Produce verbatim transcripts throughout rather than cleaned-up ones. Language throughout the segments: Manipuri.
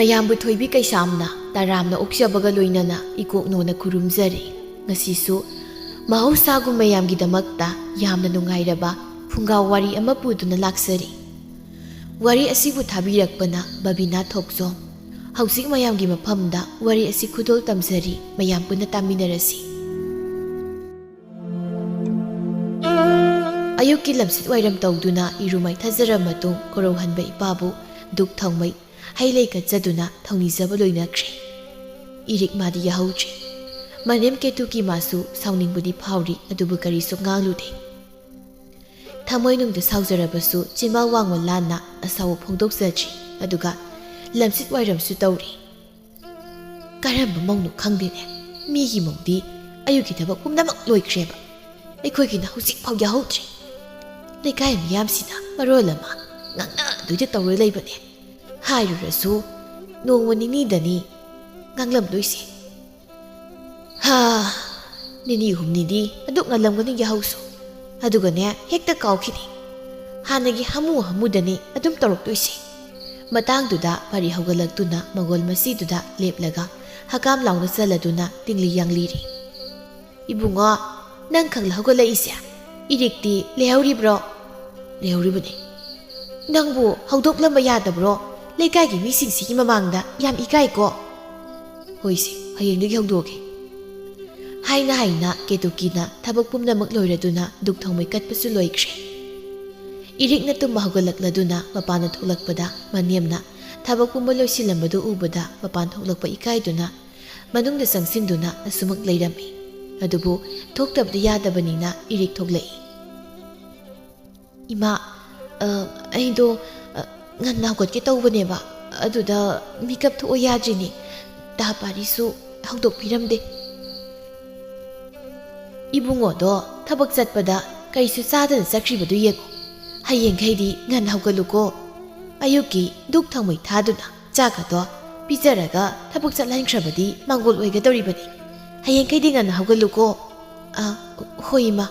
ꯃꯌꯥꯝꯕꯨ ꯊꯣꯏꯕꯤ ꯀꯩꯁꯥꯝꯅ ꯇꯔꯥꯝꯅ ꯑꯣꯛꯆꯕꯒ ꯂꯣꯏꯅꯅ ꯏꯀꯣꯛꯅꯣꯅ ꯈꯨꯔꯨꯝꯖꯔꯤ꯫ ꯉꯁꯤꯁꯨ ꯃꯍꯧꯁꯥꯒꯨꯝ ꯃꯌꯥꯝꯒꯤꯗꯃꯛꯇ ꯌꯥꯝꯅ ꯅꯨꯡꯉꯥꯏꯔꯕ ꯐꯨꯡꯒꯥ ꯋꯥꯔꯤ ꯑꯃ ꯄꯨꯗꯨꯅ ꯂꯥꯛꯆꯔꯤ꯫ ꯋꯥꯔꯤ ꯑꯁꯤꯕꯨ ꯊꯥꯕꯤꯔꯛꯄꯅ ꯕꯕꯤꯅꯥ ꯊꯣꯛꯆꯣꯝ꯫ ꯍꯧꯖꯤꯛ ꯃꯌꯥꯝꯒꯤ ꯃꯐꯝꯗ ꯋꯥꯔꯤ ꯑꯁꯤ ꯈꯨꯗꯣꯜ ꯇꯝꯖꯔꯤ, ꯃꯌꯥꯝ ꯄꯨꯟꯅ ꯇꯥꯃꯤꯟꯅꯔꯁꯤ꯫ ꯑꯌꯨꯛꯀꯤ ꯂꯝꯁꯤꯠ ꯋꯥꯏꯔꯝ ꯇꯧꯗꯨꯅ ꯏꯔꯨ ꯃꯥꯏꯊꯖꯔ ꯃꯇꯨꯡ ꯀꯣꯔꯧꯍꯟꯕ ꯏꯄꯥꯕꯨ ꯗꯨꯛ ꯊꯥꯎꯃꯩ ꯍꯩ ꯂꯩ ꯀꯠꯆꯗꯨꯅ ꯊꯧꯅꯤꯖꯕ ꯂꯣꯏꯅꯈ꯭ꯔꯦ꯫ ꯏꯔꯤꯛ ꯃꯥꯗꯤ ꯌꯥꯍꯧꯗ꯭ꯔꯦ꯫ ꯃꯅꯦꯝ ꯀꯦꯇꯨꯀꯤ ꯃꯥꯁꯨ ꯁꯥꯎꯅꯤꯡꯕꯗꯤ ꯐꯥꯎꯔꯤ, ꯑꯗꯨꯕꯨ ꯀꯔꯤꯁꯨ ꯉꯥꯡꯂꯨꯗꯦ꯫ ꯊꯃꯣꯏꯅꯨꯡꯗ ꯁꯥꯎꯖꯔꯕꯁꯨ ꯆꯤꯟꯕꯥꯜ ꯋꯥꯡꯃ ꯂꯥꯟꯅ ꯑꯁꯥꯎꯕ ꯐꯣꯡꯗꯣꯛꯆꯗ꯭ꯔꯤ, ꯑꯗꯨꯒ ꯂꯝꯁꯤꯠ ꯋꯥꯏꯔꯝꯁꯨ ꯇꯧꯔꯤ꯫ ꯀꯔꯝꯕ ꯃꯧꯅꯣ ꯈꯪꯗꯦꯅꯦ, ꯃꯤꯒꯤ ꯃꯧꯗꯤ ꯑꯌꯨꯛꯀꯤ ꯊꯕꯛ ꯄꯨꯝꯅꯃꯛ ꯂꯣꯏꯈ꯭ꯔꯦꯕ, ꯑꯩꯈꯣꯏꯒꯤꯅ ꯍꯧꯖꯤꯛꯐꯥꯎ ꯌꯥꯍꯧꯗ꯭ꯔꯤ꯫ ꯂꯩꯀꯥꯏ ꯃꯤꯌꯥꯝꯁꯤꯅ ꯃꯔꯣꯜ ꯑꯃ ꯉꯥꯡꯅꯗꯣꯏꯗ ꯇꯧꯔ ꯂꯩꯕꯅꯦ, ꯍꯥꯏꯔꯨꯔꯁꯨ ꯅꯣꯡꯃ ꯅꯤꯅꯤꯗꯅꯤ ꯉꯥꯡꯂꯝꯗꯣꯏꯁꯦ꯫ ꯍꯥ, ꯅꯤꯅꯤ ꯍꯨꯝꯅꯤꯗꯤ ꯑꯗꯨꯛ ꯉꯜꯂꯝꯒꯅꯤ ꯌꯥꯍꯧꯁꯨ, ꯑꯗꯨꯒꯅꯦ ꯍꯦꯛꯇ ꯀꯥꯎꯈꯤꯅꯤ꯫ ꯍꯥꯟꯅꯒꯤ ꯍꯥꯃꯨ ꯍꯥꯃꯨꯗꯅꯤ ꯑꯗꯨꯝ ꯇꯧꯔꯛꯇꯣꯏꯁꯦ꯫ ꯃꯇꯥꯡꯗꯨꯗ ꯄꯔꯤ ꯍꯧꯒꯠꯂꯛꯇꯨꯅ ꯃꯪꯒꯣꯜ ꯃꯆꯤꯗꯨꯗ ꯂꯦꯞꯂꯒ ꯍꯀꯥꯝ ꯂꯥꯎꯅ ꯆꯜꯂꯗꯨꯅ ꯇꯤꯡꯂꯤ ꯌꯥꯡꯂꯤꯔꯤ꯫ "ꯏꯕꯨꯡꯉꯣ, ꯅꯪ ꯈꯛꯂ ꯍꯧꯒꯠꯂꯛꯏꯁꯦ? ꯏꯔꯤꯛꯇꯤ ꯂꯩꯍꯧꯔꯤꯕ꯭ꯔꯣ?" "ꯂꯩꯍꯧꯔꯤꯕꯅꯤ꯫ ꯅꯪꯕꯨ ꯍꯧꯗꯣꯛꯂꯝꯕ ꯌꯥꯗꯕ꯭ꯔꯣ ꯂꯩꯀꯥꯏꯒꯤ ꯃꯤꯁꯤꯡꯁꯤꯒꯤ ꯃꯃꯥꯡꯗ? ꯌꯥꯝ ꯏꯀꯥꯏꯀꯣ꯫" "ꯍꯣꯏꯁꯦ, ꯍꯌꯦꯡꯗꯒꯤ ꯍꯧꯗꯣꯛꯑꯒꯦ꯫" ꯍꯥꯏꯅ ꯍꯥꯏꯅ ꯀꯦꯇꯨꯀꯤꯅ ꯊꯕꯛ ꯄꯨꯝꯅꯃꯛ ꯂꯣꯏꯔꯗꯨꯅ ꯗꯨꯛ ꯊꯥꯎꯃꯩ ꯀꯠꯄꯁꯨ ꯂꯣꯏꯈ꯭ꯔꯦ꯫ ꯏꯔꯤꯛꯅ ꯇꯨꯝꯕ ꯍꯧꯒꯠꯂꯛꯂꯗꯨꯅ ꯃꯄꯥꯟꯗ ꯊꯣꯛꯂꯛꯄꯗ ꯃꯅꯦꯝꯅ ꯊꯕꯛ ꯄꯨꯝꯕ ꯂꯣꯏꯁꯤꯜꯂꯝꯕꯗꯨ ꯎꯕꯗ ꯃꯄꯥꯟ ꯊꯣꯛꯂꯛꯄ ꯏꯀꯥꯏꯗꯨꯅ ꯃꯅꯨꯡꯗ ꯆꯪꯁꯤꯟꯗꯨꯅ ꯑꯁꯨꯃꯛ ꯂꯩꯔꯝꯃꯤ꯫ ꯑꯗꯨꯕꯨ ꯊꯣꯛꯇꯕꯗꯤ ꯌꯥꯗꯕꯅꯤꯅ ꯏꯔꯤꯛ ꯊꯣꯛꯂꯛꯏ꯫ "ꯏꯃꯥ, ꯑ, ꯑꯩꯗꯣ, ꯑ, ꯉꯟꯅ ꯍꯧꯒꯠꯀꯦ ꯇꯧꯕꯅꯦꯕ, ꯑꯗꯨꯗ ꯃꯤꯀꯞ ꯊꯣꯛꯑꯣ ꯌꯥꯗ꯭ꯔꯤꯅꯦ꯫ ꯗꯥ ꯄꯥꯔꯤꯁꯨ ꯍꯧꯗꯣꯛꯄꯤꯔꯝꯗꯦ꯫" "ꯏꯕꯨꯡꯉꯣꯗꯣ ꯊꯕꯛ ꯆꯠꯄꯗ ꯀꯔꯤꯁꯨ ꯆꯥꯗꯅ ꯆꯠꯈ꯭ꯔꯤꯕꯗꯨ ꯌꯦꯡꯉꯨ꯫ ꯍꯌꯦꯡꯈꯩꯗꯤ ꯉꯟꯅ ꯍꯧꯒꯠꯂꯨꯀꯣ꯫ ꯑꯌꯨꯛꯀꯤ ꯗꯨꯛ ꯊꯥꯎꯃꯩ ꯊꯥꯗꯨꯅ ꯆꯥꯛ ꯑꯗꯣ ꯄꯤꯖꯔꯒ ꯊꯕꯛ ꯆꯠꯍꯟꯈ꯭ꯔꯕꯗꯤ ꯃꯥꯡꯒꯣꯜ ꯑꯣꯏꯒꯗꯧꯔꯤꯕꯅꯤ꯫ ꯍꯌꯦꯡꯈꯩꯗꯤ ꯉꯟꯅ ꯍꯧꯒꯠꯂꯨꯀꯣ꯫" "ꯑ, ꯍꯣꯏ, ꯏꯃꯥ꯫"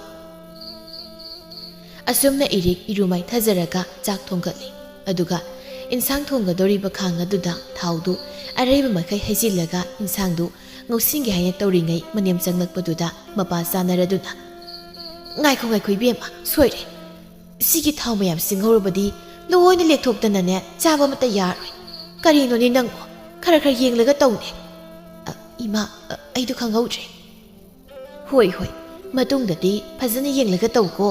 ꯑꯁꯨꯝꯅ ꯏꯔꯤꯛ ꯏꯔꯨ ꯃꯥꯏꯊꯖꯔꯒ ꯆꯥꯛ ꯊꯣꯡꯒꯠꯂꯤ꯫ ꯑꯗꯨꯒ ꯏꯟꯁꯥꯡ ꯊꯣꯡꯒꯗꯧꯔꯤꯕ ꯈꯥꯡ ꯑꯗꯨꯗ ꯊꯥꯎꯗꯨ ꯑꯔꯩꯕ ꯃꯈꯩ ꯍꯩꯖꯤꯜꯂꯒ ꯏꯟꯁꯥꯡꯗꯨ ꯉꯧꯁꯤꯟꯒꯦ ꯍꯥꯏꯅ ꯇꯧꯔꯤꯉꯩ ꯃꯅꯦꯝ ꯆꯪꯂꯛꯄꯗꯨꯗ ꯃꯄꯥ ꯆꯥꯅꯔꯗꯨꯅ, "ꯉꯥꯏꯈꯣ, ꯉꯥꯏꯈꯣ ꯏꯕꯦꯝꯃ, ꯁꯣꯏꯔꯦ꯫ ꯁꯤꯒꯤ ꯊꯥꯎ ꯃꯌꯥꯝꯁꯤ ꯉꯧꯔꯕꯗꯤ ꯂꯣꯏꯅ ꯂꯦꯛꯊꯣꯛꯇꯅꯅꯦ ꯆꯥꯕ ꯑꯃꯠꯇ ꯌꯥꯔꯣꯏ꯫ ꯀꯔꯤꯅꯣꯅꯦ ꯅꯪꯕꯨ? ꯈꯔ ꯈꯔ ꯌꯦꯡꯂꯒ ꯇꯧꯅꯦ꯫ ꯑ, ꯏꯃꯥ, ꯑ, ꯑꯩꯗꯣ ꯈꯪꯍꯧꯗ꯭ꯔꯦ꯫" "ꯍꯣꯏ, ꯍꯣꯏ, ꯃꯇꯨꯡꯗꯗꯤ ꯐꯖꯅ ꯌꯦꯡꯂꯒ ꯇꯧꯀꯣ꯫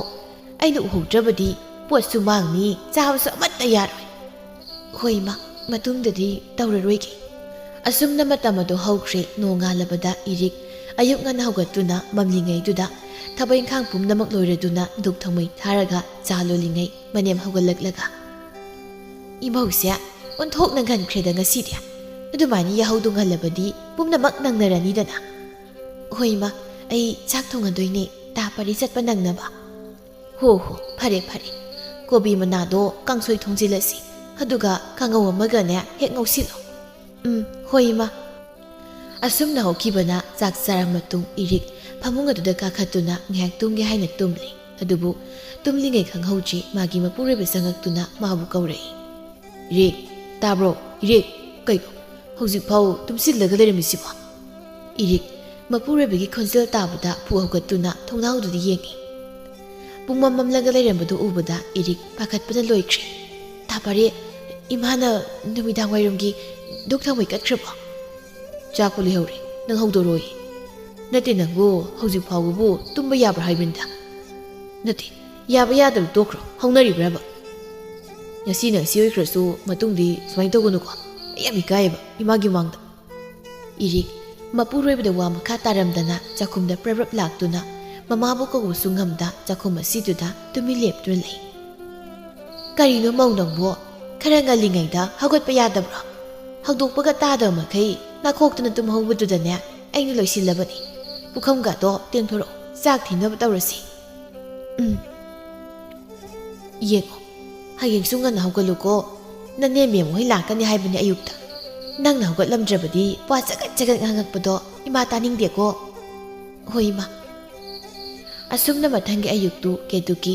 ꯑꯩꯅ ꯎꯍꯧꯗ꯭ꯔꯕꯗꯤ ꯄꯣꯠꯁꯨ ꯃꯥꯡꯅꯤ, ꯆꯥꯕꯁꯨ ꯑꯃꯠꯇ ꯌꯥꯔꯣꯏ꯫" "ꯍꯣꯏ, ꯏꯃꯥ, ꯃꯇꯨꯡꯗꯗꯤ ꯇꯧꯔꯔꯣꯏꯒꯦ꯫" ꯑꯁꯨꯝꯅ ꯃꯇꯝ ꯑꯗꯨ ꯍꯧꯈ꯭ꯔꯦ꯫ ꯅꯣꯡꯉꯥꯜꯂꯕꯗ ꯏꯔꯤꯛ ꯑꯌꯨꯛ ꯉꯟꯅ ꯍꯧꯒꯠꯇꯨꯅ ꯃꯝꯂꯤꯉꯩꯗꯨꯗ ꯊꯕꯛ ꯏꯪꯈꯥꯡ ꯄꯨꯝꯅꯃꯛ ꯂꯣꯏꯔꯗꯨꯅ ꯙꯨꯛ ꯊꯥꯎꯃꯩ ꯊꯥꯔꯒ ꯆꯥ ꯂꯣꯜꯂꯤꯉꯩ ꯃꯅꯦꯝ ꯍꯧꯒꯠꯂꯛꯂꯒ, "ꯏꯃꯧꯁꯦ ꯑꯣꯟꯊꯣꯛꯅ ꯉꯟꯈ꯭ꯔꯦꯗ ꯉꯁꯤꯗꯤ꯫ ꯑꯗꯨꯃꯥꯏꯅ ꯌꯥꯍꯧꯗꯨ ꯉꯜꯂꯕꯗꯤ ꯄꯨꯝꯅꯃꯛ ꯅꯪꯅꯔꯅꯤꯗꯅ꯫" "ꯍꯣꯏ ꯏꯃꯥ, ꯑꯩ ꯆꯥꯛ ꯊꯣꯡꯉꯗꯣꯏꯅꯦ, ꯇꯥ ꯄꯔꯤ ꯆꯠꯄ ꯅꯪꯅꯕ꯫" "ꯍꯣ ꯍꯣ, ꯐꯔꯦ ꯐꯔꯦ꯫ ꯀꯣꯕꯤ ꯃꯅꯥꯗꯣ ꯀꯥꯡꯁꯣꯏ ꯊꯣꯡꯖꯤꯜꯂꯁꯤ, ꯑꯗꯨꯒ ꯀꯥꯡꯉꯧ ꯑꯃꯒꯅꯦ ꯍꯦꯛ ꯉꯧꯁꯤꯜꯂꯣ꯫" "ꯎꯝ, ꯍꯣꯏ ꯏꯃꯥ꯫" ꯑꯁꯨꯝꯅ ꯍꯧꯈꯤꯕꯅ ꯆꯥꯛ ꯆꯥꯔ ꯃꯇꯨꯡ ꯏꯔꯤꯛ ꯐꯃꯨꯡ ꯑꯗꯨꯗ ꯀꯥꯈꯠꯇꯨꯅ ꯉꯥꯏꯍꯥꯛ ꯇꯨꯝꯒꯦ ꯍꯥꯏꯅ ꯇꯨꯝꯂꯤ꯫ ꯑꯗꯨꯕꯨ ꯇꯨꯝꯂꯤꯉꯩ ꯈꯪꯍꯧꯗ꯭ꯔꯤ ꯃꯥꯒꯤ ꯃꯄꯨꯔꯣꯏꯕ ꯆꯪꯉꯛꯇꯨꯅ ꯃꯥꯕꯨ ꯀꯧꯔꯛꯏ꯫ "ꯏꯔꯤꯛ, ꯇꯥꯕ꯭ꯔꯣ? ꯏꯔꯤꯛ, ꯀꯩꯅꯣ ꯍꯧꯖꯤꯛꯐꯥꯎ ꯇꯨꯝꯁꯤꯜꯂꯒ ꯂꯩꯔꯝꯃꯤꯁꯤꯕꯣ?" ꯏꯔꯤꯛ ꯃꯄꯨꯔꯣꯏꯕꯒꯤ ꯈꯣꯟꯖꯦꯜ ꯇꯥꯕꯗ ꯐꯨ ꯍꯧꯒꯠꯇꯨꯅ ꯊꯣꯡꯅꯥꯎꯗꯨꯗ ꯌꯦꯡꯉꯤ꯫ ꯄꯨꯡꯃꯝ ꯃꯝꯂꯒ ꯂꯩꯔꯝꯕꯗꯨ ꯎꯕꯗ ꯏꯔꯤꯛ ꯄꯥꯈꯠꯄꯅ ꯂꯣꯏꯈ꯭ꯔꯦ꯫ "ꯇꯥ ꯄꯔꯤ, ꯏꯃꯥꯅ ꯅꯨꯃꯤꯗꯥꯡ ꯋꯥꯏꯔꯝꯒꯤ ꯙꯨꯛ ꯊꯥꯎꯃꯩ ꯀꯠꯈ꯭ꯔꯕꯣ?" "ꯆꯥꯛꯄꯨ ꯂꯩꯍꯧꯔꯤ, ꯅꯪ ꯍꯧꯗꯣꯔꯛꯑꯣꯌꯦ꯫" "ꯅꯠꯇꯦ ꯅꯪꯕꯨ, ꯍꯧꯖꯤꯛ ꯐꯥꯎꯕꯕꯨ ꯇꯨꯝꯕ ꯌꯥꯕ꯭ꯔꯥ ꯍꯥꯏꯕꯅꯤꯗ?" "ꯅꯠꯇꯦ, ꯌꯥꯕ ꯌꯥꯗꯕ ꯇꯣꯛꯈ꯭ꯔꯣ, ꯍꯧꯅꯔꯤꯕ꯭ꯔꯕ?" "ꯉꯁꯤꯅ ꯉꯁꯤ ꯑꯣꯏꯈ꯭ꯔꯁꯨ ꯃꯇꯨꯡꯗꯤ ꯁꯨꯃꯥꯏꯅ ꯇꯧꯒꯅꯨꯀꯣ, ꯑꯩ ꯌꯥꯝ ꯏꯀꯥꯏꯌꯦꯕ ꯏꯃꯥꯒꯤ ꯃꯥꯡꯗ꯫" ꯏꯔꯤꯛ ꯃꯄꯨꯔꯣꯏꯕꯗ ꯋꯥ ꯃꯈꯥ ꯇꯥꯔꯝꯗꯅ ꯆꯥꯛꯈꯨꯝꯗ ꯄ꯭ꯔꯞ ꯄ꯭ꯔꯞ ꯂꯥꯛꯇꯨꯅ ꯃꯃꯥꯕꯨ ꯀꯧꯕꯁꯨ ꯉꯝꯗ ꯆꯥꯛꯈꯨꯝ ꯑꯁꯤꯗꯨꯗ ꯇꯨꯃꯤꯟ ꯂꯦꯞꯇꯨꯅ ꯂꯩ꯫ "ꯀꯔꯤꯅꯣ ꯃꯧ ꯅꯪꯕꯣ? ꯈꯔ ꯉꯜꯂꯤꯉꯩꯗ ꯍꯧꯒꯠꯄ ꯌꯥꯗꯕ꯭ꯔꯣ? ꯍꯧꯗꯣꯛꯄꯒ ꯇꯥꯗꯕ ꯃꯈꯩ ꯅꯥꯈꯣꯛꯇꯨꯅ ꯇꯨꯝꯍꯧꯕꯗꯨꯗꯅꯦ ꯑꯩꯅ ꯂꯣꯏꯁꯤꯜꯂꯕꯅꯤ꯫ ꯄꯨꯈꯝꯒꯗꯣ ꯇꯦꯡꯊꯣꯔꯛꯑꯣ, ꯆꯥꯛ ꯊꯤꯅꯕ ꯇꯧꯔꯁꯤ꯫" "ꯎꯝ꯫ ꯌꯦꯡꯉꯣ, ꯍꯌꯦꯡꯁꯨ ꯉꯟꯅ ꯍꯧꯒꯠꯂꯨꯀꯣ꯫ ꯅꯅꯦ ꯃꯦꯝ ꯍꯣꯏ ꯂꯥꯛꯀꯅꯤ ꯍꯥꯏꯕꯅꯤ ꯑꯌꯨꯛꯇ꯫ ꯅꯪꯅ ꯍꯧꯒꯠꯂꯝꯗ꯭ꯔꯕꯗꯤ ꯋꯥ ꯆꯒꯠ ꯆꯒꯠ ꯉꯥꯡꯉꯛꯄꯗꯣ ꯏꯃꯥ ꯇꯥꯅꯤꯡꯗꯦꯀꯣ꯫" "ꯍꯣꯏ ꯏꯃꯥ꯫" ꯑꯁꯨꯝꯅ ꯃꯊꯪꯒꯤ ꯑꯌꯨꯛꯇꯨ ꯀꯦꯇꯨꯀꯤ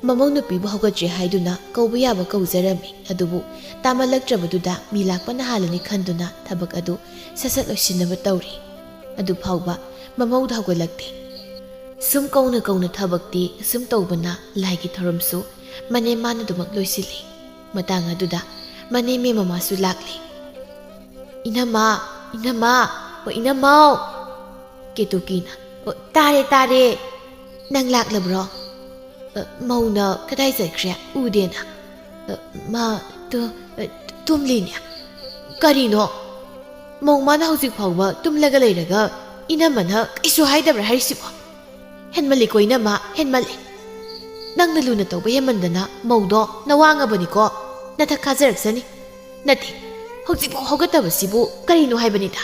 ꯃꯃꯧ ꯅꯨꯄꯤꯕꯨ ꯍꯧꯒꯠꯇ꯭ꯔꯤ ꯍꯥꯏꯗꯨꯅ ꯀꯧꯕ ꯌꯥꯕ ꯀꯧꯖꯔꯝꯃꯤ꯫ ꯑꯗꯨꯕꯨ ꯇꯥꯃꯜꯂꯛꯇ꯭ꯔꯕꯗꯨꯗ ꯃꯤ ꯂꯥꯛꯄꯅ ꯍꯥꯜꯂꯅꯤ ꯈꯟꯗꯨꯅ ꯊꯕꯛ ꯑꯗꯨ ꯁꯠ ꯁꯠ ꯂꯣꯏꯁꯤꯟꯅꯕ ꯇꯧꯔꯤ꯫ ꯑꯗꯨ ꯐꯥꯎꯕ ꯃꯃꯧꯗ ꯍꯧꯒꯠꯂꯛꯇꯦ꯫ ꯁꯨꯝ ꯀꯧꯅ ꯀꯧꯅ ꯊꯕꯛꯇꯤ ꯁꯨꯝ ꯇꯧꯕꯅ ꯂꯥꯏꯒꯤ ꯊꯧꯔꯝꯁꯨ ꯃꯅꯦꯝ ꯃꯥꯅ ꯑꯗꯨꯃꯛ ꯂꯣꯏꯁꯤꯜꯂꯤ꯫ ꯃꯇꯥꯡ ꯑꯗꯨꯗ ꯃꯅꯦꯝ ꯃꯃꯥꯁꯨ ꯂꯥꯛꯂꯤ꯫ "ꯏꯅꯝꯃ, ꯏꯅꯝꯃ, ꯑꯣ ꯏꯅꯝꯃꯧ!" ꯀꯦꯇꯨꯀꯤꯅ, "ꯑꯣ, ꯇꯥꯔꯦ, ꯇꯥꯔꯦ꯫ ꯅꯪ ꯂꯥꯛꯂꯕ꯭ꯔꯣ? ꯑ, ꯃꯧꯅ ꯀꯗꯥꯏ ꯆꯠꯈ꯭ꯔꯦ? ꯎꯗꯦꯅ?" "ꯑ, ꯃꯥ ꯇꯨ-, ꯑ, ꯇꯨꯝꯂꯤꯅꯦ꯫" "ꯀꯔꯤꯅꯣ? ꯃꯧ ꯃꯥꯅ ꯍꯧꯖꯤꯛ ꯐꯥꯎꯕ ꯇꯨꯝꯂꯒ ꯂꯩꯔꯒ ꯏꯅꯝꯃꯅ ꯀꯩꯁꯨ ꯍꯥꯏꯗꯕ꯭ꯔꯥ ꯍꯥꯏꯔꯤꯁꯤꯕꯣ? ꯍꯦꯟꯃꯜꯂꯤꯀꯣ ꯏꯅꯝꯃ, ꯍꯦꯟꯃꯜꯂꯤ꯫ ꯅꯪꯅ ꯂꯨꯅ ꯇꯧꯕ ꯍꯦꯟꯃꯟꯗꯅ ꯃꯧꯗꯣ ꯅꯋꯥꯡꯉꯕꯅꯤꯀꯣ, ꯅꯊꯛ ꯀꯥꯖꯔꯛꯁꯅꯤ꯫ ꯅꯠꯇꯦ, ꯍꯧꯖꯤꯛꯐꯥꯎ ꯍꯧꯒꯠꯇꯕꯁꯤꯕꯨ ꯀꯔꯤꯅꯣ ꯍꯥꯏꯕꯅꯤꯗ꯫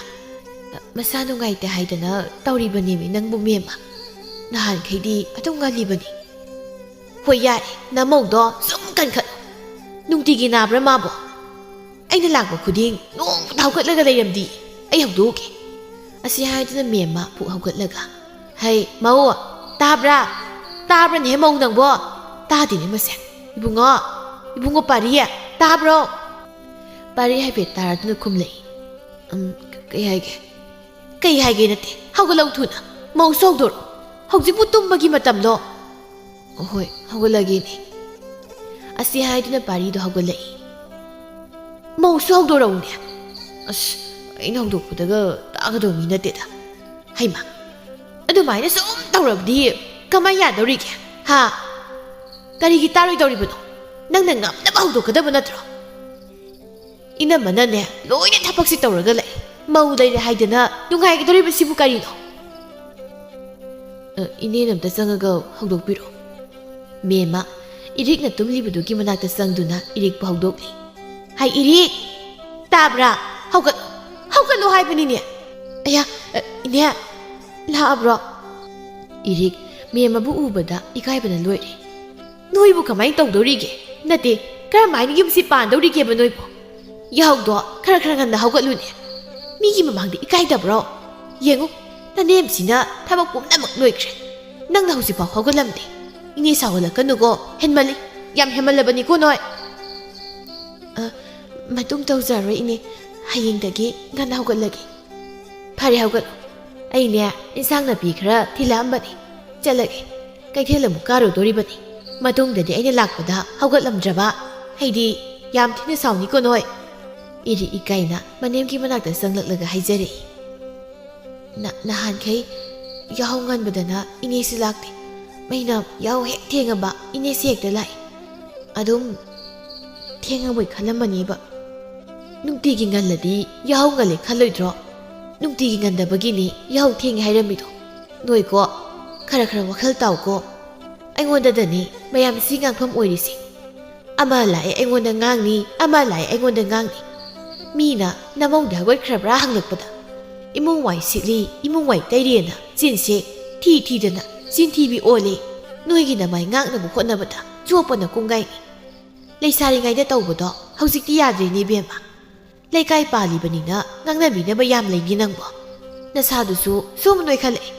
ꯃꯁꯥ ꯅꯨꯡꯉꯥꯏꯇꯦ ꯍꯥꯏꯗꯅ ꯇꯧꯔꯤꯕꯅꯦꯃꯤ ꯅꯪꯕꯨ ꯃꯦꯝꯃ꯫ ꯅꯍꯥꯟꯈꯩꯗꯤ ꯑꯗꯨꯝ ꯉꯜꯂꯤꯕꯅꯤ꯫" "ꯍꯣꯏ ꯌꯥꯔꯦ, ꯅꯃꯧꯗꯣ ꯁꯨꯝ ꯀꯟꯈꯠꯂꯨ꯫ ꯅꯨꯡꯇꯤꯒꯤ ꯅꯥꯕ꯭ꯔꯥ ꯃꯥꯕꯣ? ꯑꯩꯅ ꯂꯥꯛꯄ ꯈꯨꯗꯤꯡ ꯅꯣꯡꯃꯇ ꯍꯧꯒꯠꯂꯒ ꯂꯩꯔꯝꯗꯤ꯫ ꯑꯩ ꯍꯧꯗꯣꯛꯎꯒꯦ꯫" ꯑꯁꯤ ꯍꯥꯏꯗꯨꯅ ꯃꯦꯝꯃ ꯐꯨꯛ ꯍꯧꯒꯠꯂꯒ, "ꯍꯩ, ꯃꯧ, ꯇꯥꯕ꯭ꯔꯥ? ꯇꯥꯕ꯭ꯔꯅꯦꯍꯦ, ꯃꯧ ꯅꯪꯕꯣ? ꯇꯥꯗꯦꯅꯦ ꯃꯁꯦ꯫ ꯏꯕꯨꯡꯉꯣ, ꯏꯕꯨꯡꯉꯣ ꯄꯥꯔꯤ, ꯇꯥꯕ꯭ꯔꯣ?" ꯄꯥꯔꯤ ꯍꯥꯏꯐꯦꯠ ꯇꯥꯔꯗꯨꯅ ꯈꯨꯝꯂꯛꯏ꯫ "ꯎꯝ, ꯀꯩ ꯍꯥꯏꯒꯦ?" "ꯀꯩ ꯍꯥꯏꯒꯦ ꯅꯠꯇꯦ, ꯍꯧꯒꯠꯂꯧ ꯊꯨꯅ꯫ ꯃꯧꯁꯨ ꯍꯧꯗꯣꯔꯛꯑꯣ꯫ ꯍꯧꯖꯤꯛꯄꯨ ꯇꯨꯝꯕꯒꯤ ꯃꯇꯝꯂꯣ?" "ꯍꯣꯏ, ꯍꯧꯒꯠꯂꯒꯦꯅꯦ꯫" ꯑꯁꯤ ꯍꯥꯏꯗꯨꯅ ꯄꯥꯔꯤꯗꯣ ꯍꯧꯒꯠꯂꯛꯏ꯫ "ꯃꯧꯁꯨ ꯍꯧꯗꯣꯔꯛꯎꯅꯦ꯫" "ꯑꯁ, ꯑꯩꯅ ꯍꯧꯗꯣꯛꯄꯗꯒ ꯇꯥꯒꯗꯧ ꯃꯤ ꯅꯠꯇꯦꯗ꯫" "ꯍꯩꯃꯥ, ꯑꯗꯨꯃꯥꯏꯅ ꯁꯨꯝ ꯇꯧꯔꯕꯗꯤ ꯀꯃꯥꯏ ꯌꯥꯗꯧꯔꯤꯒꯦ? ꯍꯥ? ꯀꯔꯤꯒꯤ ꯇꯥꯔꯣꯏꯗꯧꯔꯤꯕꯅꯣ? ꯅꯪꯅ ꯉꯝꯅꯕ ꯍꯧꯗꯣꯛꯀꯗꯕ ꯅꯠꯇ꯭ꯔꯣ?" "ꯏꯅꯝꯃꯅꯅꯦ, ꯂꯣꯏꯅ ꯊꯕꯛꯁꯤ ꯇꯧꯔꯒ ꯂꯩ꯫ ꯃꯧ ꯂꯩꯔꯦ ꯍꯥꯏꯗꯅ ꯅꯨꯡꯉꯥꯏꯒꯗꯧꯔꯤꯕꯁꯤꯕꯨ ꯀꯔꯤꯅꯣ?" "ꯑ, ꯏꯅꯦꯅ ꯑꯝꯇ ꯆꯪꯉꯒ ꯍꯧꯗꯣꯛꯄꯤꯔꯣ꯫" ꯃꯦꯝꯃ ꯏꯔꯤꯛꯅ ꯇꯨꯝꯂꯤꯕꯗꯨꯒꯤ ꯃꯅꯥꯛꯇ ꯆꯪꯗꯨꯅ ꯏꯔꯤꯛꯄꯨ ꯍꯧꯗꯣꯛꯂꯤ꯫ "ꯍꯥꯏ ꯏꯔꯤꯛ, ꯇꯥꯕ꯭ꯔꯥ? ꯍꯧꯒꯠ-, ꯍꯧꯒꯠꯂꯣ ꯍꯥꯏꯕꯅꯤꯅꯦ꯫ ꯑꯌꯥ, ꯑ, ꯏꯅꯦ, ꯂꯥꯛꯑꯕ꯭ꯔꯣ?" ꯏꯔꯤꯛ ꯃꯦꯝꯃꯕꯨ ꯎꯕꯗ ꯏꯀꯥꯏꯕꯅ ꯂꯣꯏꯔꯦ꯫ "ꯅꯣꯏꯕꯨ ꯀꯃꯥꯏꯅ ꯇꯧꯗꯧꯔꯤꯒꯦ? ꯅꯠꯇꯦ, ꯀꯔꯝꯍꯥꯏꯅ ꯌꯨꯝꯁꯤ ꯄꯥꯟꯗꯧꯔꯤꯒꯦꯕ ꯅꯣꯏꯕꯨ? ꯌꯥꯍꯧꯗꯣ ꯈꯔ ꯈꯔ ꯉꯟꯅ ꯍꯧꯒꯠꯂꯨꯅꯦ꯫ ꯃꯤꯒꯤ ꯃꯃꯥꯡꯗ ꯏꯀꯥꯏꯗꯕ꯭ꯔꯣ? ꯌꯦꯡꯉꯨ, ꯅꯅꯦꯝꯁꯤꯅ ꯊꯕꯛ ꯄꯨꯝꯅꯃꯛ ꯂꯣꯏꯈ꯭ꯔꯦ꯫ ꯅꯪꯅ ꯍꯧꯖꯤꯛꯐꯥꯎ ꯍꯧꯒꯠꯂꯝꯗꯦ꯫" ꯏꯅꯦ ꯁꯥꯎꯍꯜꯂꯛꯀꯅꯨꯀꯣ, ꯍꯦꯟꯃꯜꯂꯤ, ꯌꯥꯝ ꯍꯦꯟꯃꯜꯂꯕꯅꯤꯀꯣ ꯅꯣꯏ꯫ ꯑ, ꯃꯇꯨꯡ ꯇꯧꯖꯔꯣꯏ ꯏꯅꯦ, ꯍꯌꯦꯡꯗꯒꯤ ꯉꯟꯅ ꯍꯧꯒꯠꯂꯒꯦ꯫ ꯐꯔꯦ, ꯍꯧꯒꯠꯂꯣ꯫ ꯑꯩꯅꯦ ꯏꯟꯁꯥꯡ ꯅꯥꯄꯤ ꯈꯔ ꯊꯤꯜꯂꯛꯑꯝꯕꯅꯤ, ꯆꯠꯂꯒꯦ꯫ ꯀꯩꯊꯦꯜ ꯑꯃꯨꯛ ꯀꯥꯔꯨꯗꯣꯔꯤꯕꯅꯤ꯫ ꯃꯇꯨꯡꯗꯗꯤ ꯑꯩꯅ ꯂꯥꯛꯄꯗ ꯍꯧꯒꯠꯂꯝꯗ꯭ꯔꯕ ꯍꯥꯏꯗꯤ ꯌꯥꯝ ꯊꯤꯅ ꯁꯥꯎꯅꯤꯀꯣ ꯅꯣꯏ꯫ ꯏꯔꯤꯛ ꯏꯀꯥꯏꯅ ꯃꯅꯦꯝꯒꯤ ꯃꯅꯥꯛꯇ ꯆꯪꯂꯛꯂꯒ ꯍꯥꯏꯖꯔꯛꯏ꯫ ꯅ-, ꯅꯍꯥꯟꯈꯩ ꯌꯥꯍꯧ ꯉꯟꯕꯗꯅ ꯏꯅꯦꯁꯤ ꯂꯥꯛꯇꯦ꯫ ꯑꯩꯅ ꯌꯥꯍꯧ ꯍꯦꯛ ꯊꯦꯡꯉꯕ ꯏꯅꯦꯁꯤ ꯍꯦꯛꯇ ꯂꯥꯛꯏ꯫ ꯑꯗꯨꯝ ꯊꯦꯡꯉꯕꯣꯏ ꯈꯜꯂꯝꯃꯅꯤꯕ꯫ ꯅꯨꯡꯇꯤꯒꯤ ꯉꯜꯂꯗꯤ ꯌꯥꯍꯧ ꯉꯜꯂꯦ ꯈꯜꯂꯣꯏꯗ꯭ꯔꯣ? ꯅꯨꯡꯇꯤꯒꯤ ꯉꯟꯗꯕꯒꯤꯅꯤ ꯌꯥꯍꯧ ꯊꯦꯡꯉꯦ ꯍꯥꯏꯔꯝꯃꯤꯗꯣ꯫ ꯅꯣꯏꯀꯣ, ꯈꯔ ꯈꯔ ꯋꯥꯈꯜ ꯇꯥꯎꯀꯣ꯫ ꯑꯩꯉꯣꯟꯗꯗꯅꯤ ꯃꯌꯥꯝꯁꯤ ꯉꯥꯡꯐꯝ ꯑꯣꯏꯔꯤꯁꯦ꯫ ꯑꯃ ꯂꯥꯛꯑꯦ ꯑꯩꯉꯣꯟꯗ ꯉꯥꯡꯅꯤ, ꯑꯃ ꯂꯥꯛꯑꯦ ꯑꯩꯉꯣꯟꯗ ꯉꯥꯡꯅꯤ꯫ ꯃꯤꯅ "ꯅꯃꯧꯗꯤ ꯍꯧꯒꯠꯈ꯭ꯔꯕ꯭ꯔꯥ?" ꯍꯪꯂꯛꯄꯗ, "ꯏꯃꯨꯡ ꯋꯥꯏ ꯁꯤꯠꯂꯤ, ꯏꯃꯨꯡ ꯋꯥꯏ ꯇꯩꯔꯤꯑꯅ" ꯆꯤꯟꯁꯦ ꯊꯤ ꯊꯤꯗꯅ ꯆꯤꯟꯊꯤꯕꯤ ꯑꯣꯜꯂꯦ꯫ ꯅꯣꯏꯒꯤ ꯅꯃꯥꯏ ꯉꯥꯛꯅꯕ ꯍꯣꯠꯅꯕꯗ ꯆꯣꯞꯄꯅ ꯀꯣꯡꯒꯥꯏꯅꯤ꯫ ꯂꯩꯁꯥꯔꯤꯉꯩꯗ ꯇꯧꯕꯗꯣ ꯍꯧꯖꯤꯛꯇꯤ ꯌꯥꯗ꯭ꯔꯦꯅꯦ ꯏꯕꯦꯝꯃ꯫ ꯂꯩꯀꯥꯏ ꯄꯥꯜꯂꯤꯕꯅꯤꯅ ꯉꯥꯡꯅꯕꯤꯅꯕ ꯌꯥꯝ ꯂꯩꯅꯤ ꯅꯪꯕꯣ꯫ ꯅꯁꯥꯗꯨꯁꯨ ꯁꯨꯝ ꯅꯣꯏꯈꯠꯂꯛꯑꯦ꯫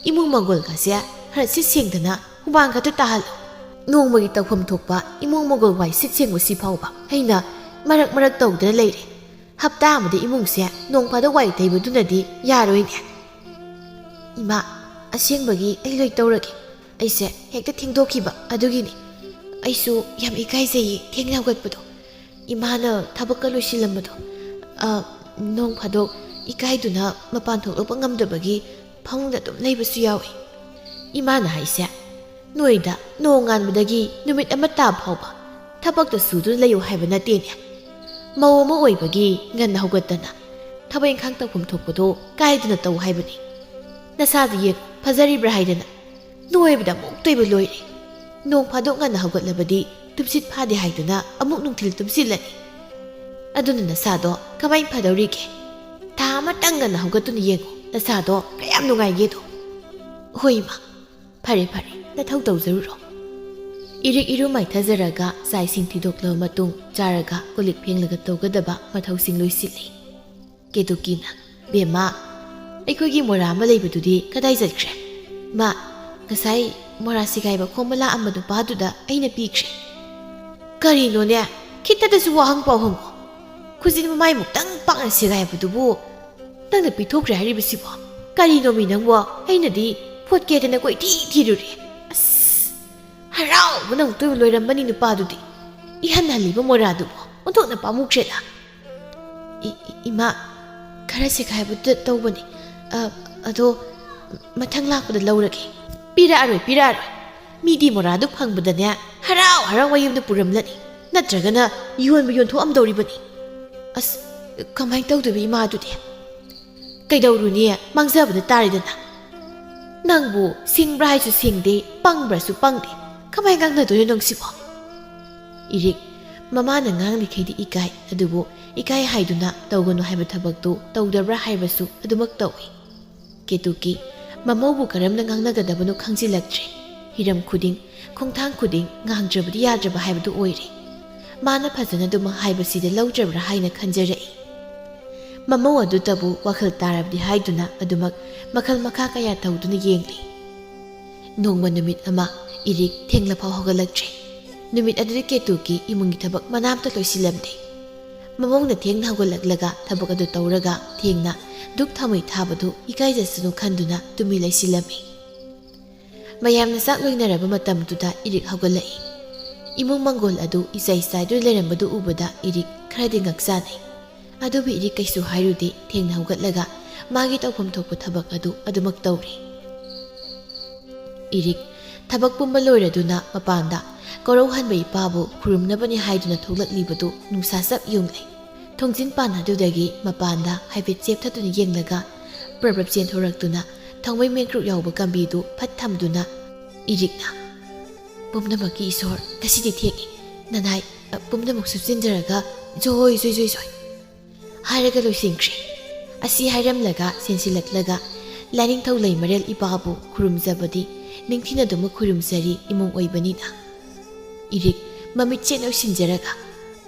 ꯏꯃꯨꯡ ꯃꯪꯒꯣꯜꯒꯁꯦ ꯈꯔ ꯁꯤꯠ ꯁꯦꯡꯗꯅ ꯍꯨꯃꯥꯡ ꯈꯛꯇ ꯇꯥꯍꯜꯂꯨ꯫ ꯅꯣꯡꯃꯒꯤ ꯇꯧꯐꯝ ꯊꯣꯛꯄ ꯏꯃꯨꯡ ꯃꯪꯒꯣꯜ ꯋꯥꯏ ꯁꯤꯠ ꯁꯦꯡꯕꯁꯤ ꯐꯥꯎꯕ ꯑꯩꯅ ꯃꯔꯛ ꯃꯔꯛ ꯇꯧꯗꯅ ꯂꯩꯔꯦ꯫ ꯍꯞꯇꯥ ꯑꯃꯗ ꯏꯃꯨꯡꯁꯦ ꯅꯣꯡ ꯐꯥꯗꯣꯛ ꯋꯥꯏ ꯇꯩꯕꯗꯨꯅꯗꯤ ꯌꯥꯔꯣꯏꯅꯦ꯫ ꯏꯃꯥ, ꯑꯁꯦꯡꯕꯒꯤ ꯑꯩ ꯂꯣꯏ ꯇꯧꯔꯒꯦ꯫ ꯑꯩꯁꯦ ꯍꯦꯛꯇ ꯊꯦꯡꯗꯣꯛꯈꯤꯕ ꯑꯗꯨꯒꯤꯅꯤ꯫ ꯑꯩꯁꯨ ꯌꯥꯝ ꯏꯀꯥꯏꯖꯩꯌꯦ ꯊꯦꯡꯅ ꯍꯧꯒꯠꯄꯗꯣ꯫ ꯏꯃꯥꯅ ꯊꯕꯛꯀ ꯂꯣꯏꯁꯤꯜꯂꯝꯕꯗꯣ, ꯑ, ꯅꯣꯡ ꯐꯥꯗꯣꯛ ꯏꯀꯥꯏꯗꯨꯅ ꯃꯄꯥꯟ ꯊꯣꯛꯂꯛꯄ ꯉꯝꯗꯕꯒꯤ ꯐꯃꯨꯡꯗ ꯑꯗꯨꯝ ꯂꯩꯕꯁꯨ ꯌꯥꯎꯏ꯫ ꯏꯃꯥꯅ ꯍꯥꯏꯁꯦ, ꯅꯣꯏꯗ ꯅꯣꯡꯉꯥꯟꯕꯗꯒꯤ ꯅꯨꯃꯤꯠ ꯑꯃ ꯇꯥꯕ ꯐꯥꯎꯕ ꯊꯕꯛꯇ ꯁꯨꯗꯨꯅ ꯂꯩꯌꯨ ꯍꯥꯏꯕ ꯅꯠꯇꯦꯅꯦ꯫ ꯃꯧ ꯑꯃ ꯑꯣꯏꯕꯒꯤ ꯉꯟꯅ ꯍꯧꯒꯠꯇꯅ ꯊꯕꯛ ꯏꯪꯈꯥꯡ ꯇꯧꯐꯝ ꯊꯣꯛꯄꯗꯣ ꯀꯥꯏꯗꯅ ꯇꯧ ꯍꯥꯏꯕꯅꯤ꯫ ꯅꯁꯥꯗꯨ ꯌꯦꯡꯉꯨ, ꯐꯖꯔꯤꯕ꯭ꯔꯥ ꯍꯥꯏꯗꯅ ꯅꯣꯏꯕꯗ ꯑꯃꯨꯛ ꯇꯣꯏꯕ ꯂꯣꯏꯔꯦ꯫ ꯅꯣꯡ ꯐꯥꯗꯣꯛ ꯉꯟꯅ ꯍꯧꯒꯠꯂꯕꯗꯤ ꯇꯨꯝꯁꯤꯠ ꯐꯥꯗꯦ ꯍꯥꯏꯗꯨꯅ ꯑꯃꯨꯛ ꯅꯨꯡꯊꯤꯜ ꯇꯨꯝꯁꯤꯜꯂꯅꯤ꯫ ꯑꯗꯨꯅ ꯅꯁꯥꯗꯣ ꯀꯃꯥꯏꯅ ꯐꯗꯧꯔꯤꯒꯦ? ꯊꯥ ꯑꯃꯇꯪ ꯉꯟꯅ ꯍꯧꯒꯠꯇꯨꯅ ꯌꯦꯡꯉꯨ, ꯅꯁꯥꯗꯣ ꯀꯌꯥꯝ ꯅꯨꯡꯉꯥꯏꯒꯦꯗꯣ꯫ ꯍꯣꯏ ꯏꯃꯥ, ꯐꯔꯦ ꯐꯔꯦ, ꯅꯊꯧ ꯇꯧꯖꯔꯨꯔꯣ꯫ ꯏꯔꯤꯛ ꯏꯔꯨ ꯃꯥꯏꯊꯖꯔꯒ ꯆꯥꯛ ꯏꯁꯤꯡ ꯊꯤꯗꯣꯛꯂꯕ ꯃꯇꯨꯡ ꯆꯥꯔꯒ ꯀꯣꯜ ꯂꯤꯛ ꯐꯦꯡꯂꯒ ꯇꯧꯒꯗꯕ ꯃꯊꯧꯁꯤꯡ ꯂꯣꯏꯁꯤꯜꯂꯤ꯫ ꯀꯦꯇꯨꯀꯤꯅ, "ꯕꯦꯝꯃ, ꯑꯩꯈꯣꯏꯒꯤ ꯃꯣꯔꯥ ꯑꯃ ꯂꯩꯕꯗꯨꯗꯤ ꯀꯗꯥꯏ ꯆꯠꯈ꯭ꯔꯦ?" "ꯃꯥ, ꯉꯁꯥꯏ ꯃꯣꯔꯥ ꯁꯦꯒꯥꯏꯕ ꯈꯣꯝꯕ ꯂꯥꯛꯑꯝꯕ ꯅꯨꯄꯥꯗꯨꯗ ꯑꯩꯅ ꯄꯤꯈ꯭ꯔꯦ꯫ ꯀꯔꯤꯅꯣꯅꯦ? ꯈꯤꯇꯗꯁꯨ ꯋꯥꯍꯪ ꯄꯥꯎꯍꯪꯉꯣ꯫ ꯈꯨꯖꯤꯟ ꯃꯃꯥꯏꯃꯨꯛꯇꯪ ꯄꯥꯛꯅ ꯁꯦꯒꯥꯏꯕꯗꯨꯕꯨ ꯅꯪꯅ ꯄꯤꯊꯣꯛꯈ꯭ꯔꯦ ꯍꯥꯏꯔꯤꯕꯁꯤꯕꯣ? ꯀꯔꯤꯅꯣꯃꯤ ꯅꯪꯕꯣ? ꯑꯩꯅꯗꯤ ꯐꯣꯠꯀꯦꯗꯅ ꯀꯣꯏꯊꯤ ꯊꯤꯔꯨꯔꯦ꯫ ꯑꯁ, ꯍꯔꯥꯎꯕꯅ ꯑꯃꯨꯛꯇꯣꯏꯕ ꯂꯣꯏꯔꯝꯕꯅꯤ ꯅꯨꯄꯥꯗꯨꯗꯤ꯫ ꯏꯍꯟ ꯍꯜꯂꯤꯕ ꯃꯣꯔꯥꯗꯨꯕꯨ ꯑꯣꯟꯊꯣꯛꯅ ꯄꯥꯝꯃꯨꯈ꯭ꯔꯦꯗ꯫ "ꯏ-, ꯏ-, ꯏꯃꯥ, ꯈꯔ ꯁꯦꯒꯥꯏꯕꯗꯨꯗ ꯇꯧꯕꯅꯤ꯫ ꯑ, ꯑꯗꯣ ꯃꯊꯪ ꯂꯥꯛꯄꯗ ꯂꯧꯔꯒꯦ꯫" "ꯄꯤꯔꯛꯑꯔꯣꯏ, ꯄꯤꯔꯛꯑꯔꯣꯏ꯫ ꯃꯤꯗꯤ ꯃꯣꯔꯥꯗꯨ ꯐꯪꯕꯗꯅꯦ ꯍꯔꯥꯎ ꯍꯔꯥꯎ ꯃꯌꯨꯝꯗ ꯄꯨꯔꯝꯂꯅꯤ, ꯅꯠꯇ꯭ꯔꯒꯅ ꯌꯣꯟꯕ ꯌꯣꯟꯊꯣꯛꯑꯝꯗꯧꯔꯤꯕꯅꯤ꯫" "ꯑꯁ, ꯀꯃꯥꯏꯅ ꯇꯧꯗꯣꯏꯕ ꯏꯃꯥꯗꯨꯗꯤ?" "ꯀꯩꯗꯧꯔꯨꯅꯤ, ꯃꯥꯡꯖꯕꯗ ꯇꯥꯔꯦꯗꯅ꯫" "ꯅꯪꯕꯨ ꯁꯤꯡꯕ꯭ꯔꯥ ꯍꯥꯏꯁꯨ ꯁꯤꯡꯗꯦ, ꯄꯪꯕ꯭ꯔꯥꯁꯨ ꯄꯪꯗꯦ꯫ ꯀꯃꯥꯏꯅ ꯉꯥꯡꯅꯗꯣꯏꯅꯣ ꯅꯪꯁꯤꯕꯣ?" ꯏꯔꯤꯛ, ꯃꯃꯥꯅ ꯉꯥꯡꯂꯤꯈꯩꯗꯤ ꯏꯀꯥꯏ, ꯑꯗꯨꯕꯨ ꯏꯀꯥꯏ ꯍꯥꯏꯗꯨꯅ ꯇꯧꯒꯅꯨ ꯍꯥꯏꯕ ꯊꯕꯛꯇꯨ ꯇꯧꯗꯕ꯭ꯔꯥ ꯍꯥꯏꯕꯁꯨ ꯑꯗꯨꯃꯛ ꯇꯧꯏ꯫ ꯀꯦꯇꯨꯀꯤ, ꯃꯃꯧꯕꯨ ꯀꯔꯝꯅ ꯉꯥꯡꯅꯒꯗꯕꯅꯣ ꯈꯪꯖꯤꯜꯂꯛꯇ꯭ꯔꯦ꯫ ꯍꯤꯔꯝ ꯈꯨꯗꯤꯡ, ꯈꯣꯡꯊꯥꯡ ꯈꯨꯗꯤꯡ ꯉꯥꯡꯗ꯭ꯔꯕꯗꯤ ꯌꯥꯗ꯭ꯔꯕ ꯍꯥꯏꯕꯗꯨ ꯑꯣꯏꯔꯦ꯫ ꯃꯥꯅ ꯐꯖꯅ ꯑꯗꯨꯃꯛ ꯍꯥꯏꯕꯁꯤꯗ ꯂꯧꯗ꯭ꯔꯕ꯭ꯔꯥ ꯍꯥꯏꯅ ꯈꯟꯖꯔꯛꯏ꯫ ꯃꯃꯧ ꯑꯗꯨꯇꯕꯨ ꯋꯥꯈꯜ ꯇꯥꯔꯕꯗꯤ ꯍꯥꯏꯗꯨꯅ ꯑꯗꯨꯃꯛ ꯃꯈꯜ ꯃꯈꯥ ꯀꯌꯥ ꯇꯧꯗꯨꯅ ꯌꯦꯡꯂꯤ꯫ ꯅꯣꯡꯃ ꯅꯨꯃꯤꯠ ꯑꯃ ꯏꯔꯤꯛ ꯊꯦꯡꯂꯐꯥꯎ ꯍꯧꯒꯠꯂꯛꯇ꯭ꯔꯦ꯫ ꯅꯨꯃꯤꯠ ꯑꯗꯨꯗ ꯀꯦꯇꯨꯀꯤ ꯏꯃꯨꯡꯒꯤ ꯊꯕꯛ ꯃꯅꯥꯝꯇ ꯂꯣꯏꯁꯤꯜꯂꯝꯗꯦ꯫ ꯃꯃꯧꯅ ꯊꯦꯡꯅ ꯍꯧꯒꯠꯂꯛꯂꯒ ꯊꯕꯛ ꯑꯗꯨ ꯇꯧꯔꯒ ꯊꯦꯡꯅ ꯙꯨꯞ ꯊꯥꯎꯃꯩ ꯊꯥꯕꯗꯨ ꯏꯀꯥꯏꯖꯁꯅꯨ ꯈꯟꯗꯨꯅ ꯇꯨꯃꯤꯟ ꯂꯩꯁꯤꯜꯂꯝꯃꯤ꯫ ꯃꯌꯥꯝꯅ ꯆꯥꯛ ꯂꯣꯏꯅꯔꯕ ꯃꯇꯝꯗꯨꯗ ꯏꯔꯤꯛ ꯍꯧꯒꯠꯂꯛꯏ꯫ ꯏꯃꯨꯡ ꯃꯪꯒꯣꯜ ꯑꯗꯨ ꯏꯆꯥꯏ ꯆꯥꯏꯗꯨꯅ ꯂꯩꯔꯝꯕꯗꯨ ꯎꯕꯗ ꯏꯔꯤꯛ ꯈꯔꯗꯤ ꯉꯛꯆꯥꯅꯩ꯫ ꯑꯗꯨꯕꯨ ꯏꯔꯤꯛ ꯀꯩꯁꯨ ꯍꯥꯏꯔꯨꯗꯦ, ꯊꯦꯡꯅ ꯍꯧꯒꯠꯂꯒ ꯃꯥꯒꯤ ꯇꯧꯐꯝ ꯊꯣꯛꯄ ꯊꯕꯛ ꯑꯗꯨ ꯑꯗꯨꯃꯛ ꯇꯧꯔꯤ꯫ ꯏꯔꯤꯛ ꯊꯕꯛ ꯄꯨꯝꯕ ꯂꯣꯏꯔꯗꯨꯅ ꯃꯄꯥꯟꯗ ꯀꯣꯔꯧꯍꯟꯕ ꯏꯄꯥꯕꯨ ꯈꯨꯔꯨꯝꯅꯕꯅꯤ ꯍꯥꯏꯗꯨꯅ ꯊꯣꯛꯂꯛꯂꯤꯕꯗꯨ ꯅꯨꯡꯁꯥ ꯆꯞ ꯌꯨꯡꯂꯦ꯫ ꯊꯣꯡꯖꯤꯟ ꯄꯥꯟ ꯑꯗꯨꯗꯒꯤ ꯃꯄꯥꯟꯗ ꯍꯥꯏꯐꯦꯠ ꯆꯦꯞꯊꯗꯨꯅ ꯌꯦꯡꯂꯒ ꯄ꯭ꯔꯞ ꯄ꯭ꯔꯞ ꯆꯦꯟꯊꯣꯔꯛꯇꯨꯅ ꯊꯥꯎꯃꯩ ꯃꯦꯡꯀ꯭ꯔꯨꯛ ꯌꯥꯎꯕ ꯀꯝꯕꯤꯗꯨ ꯐꯠ ꯊꯝꯗꯨꯅ ꯏꯔꯤꯛꯅ, "ꯄꯨꯝꯅꯃꯛꯀꯤ ꯏꯁꯣꯔ, ꯉꯁꯤꯗꯤ ꯊꯦꯡꯉꯤ꯫ ꯅꯅꯥꯏ, ꯑ, ꯄꯨꯝꯅꯃꯛ ꯁꯨꯞꯆꯤꯟꯖꯔꯒ ꯖꯣꯏ, ꯖꯣꯏ, ꯖꯣꯏ, ꯖꯣꯏ" ꯍꯥꯏꯔꯒ ꯂꯣꯏꯁꯤꯟꯈ꯭ꯔꯦ꯫ ꯑꯁꯤ ꯍꯥꯏꯔꯝꯂꯒ ꯆꯦꯟꯁꯤꯜꯂꯛꯂꯒ ꯂꯥꯏꯅꯤꯡꯊꯧ ꯂꯩꯃꯔꯦꯜ ꯏꯄꯥꯕꯨ ꯈꯨꯔꯨꯝꯖꯕꯗꯤ ꯅꯤꯡꯊꯤꯅꯗꯨꯃꯛ ꯈꯨꯔꯨꯝꯖꯔꯤ ꯏꯃꯨꯡ ꯑꯣꯏꯕꯅꯤꯅ꯫ ꯏꯔꯤꯛ ꯃꯃꯤꯠ ꯆꯦꯠꯅ ꯎꯏꯁꯤꯟꯖꯔꯒ,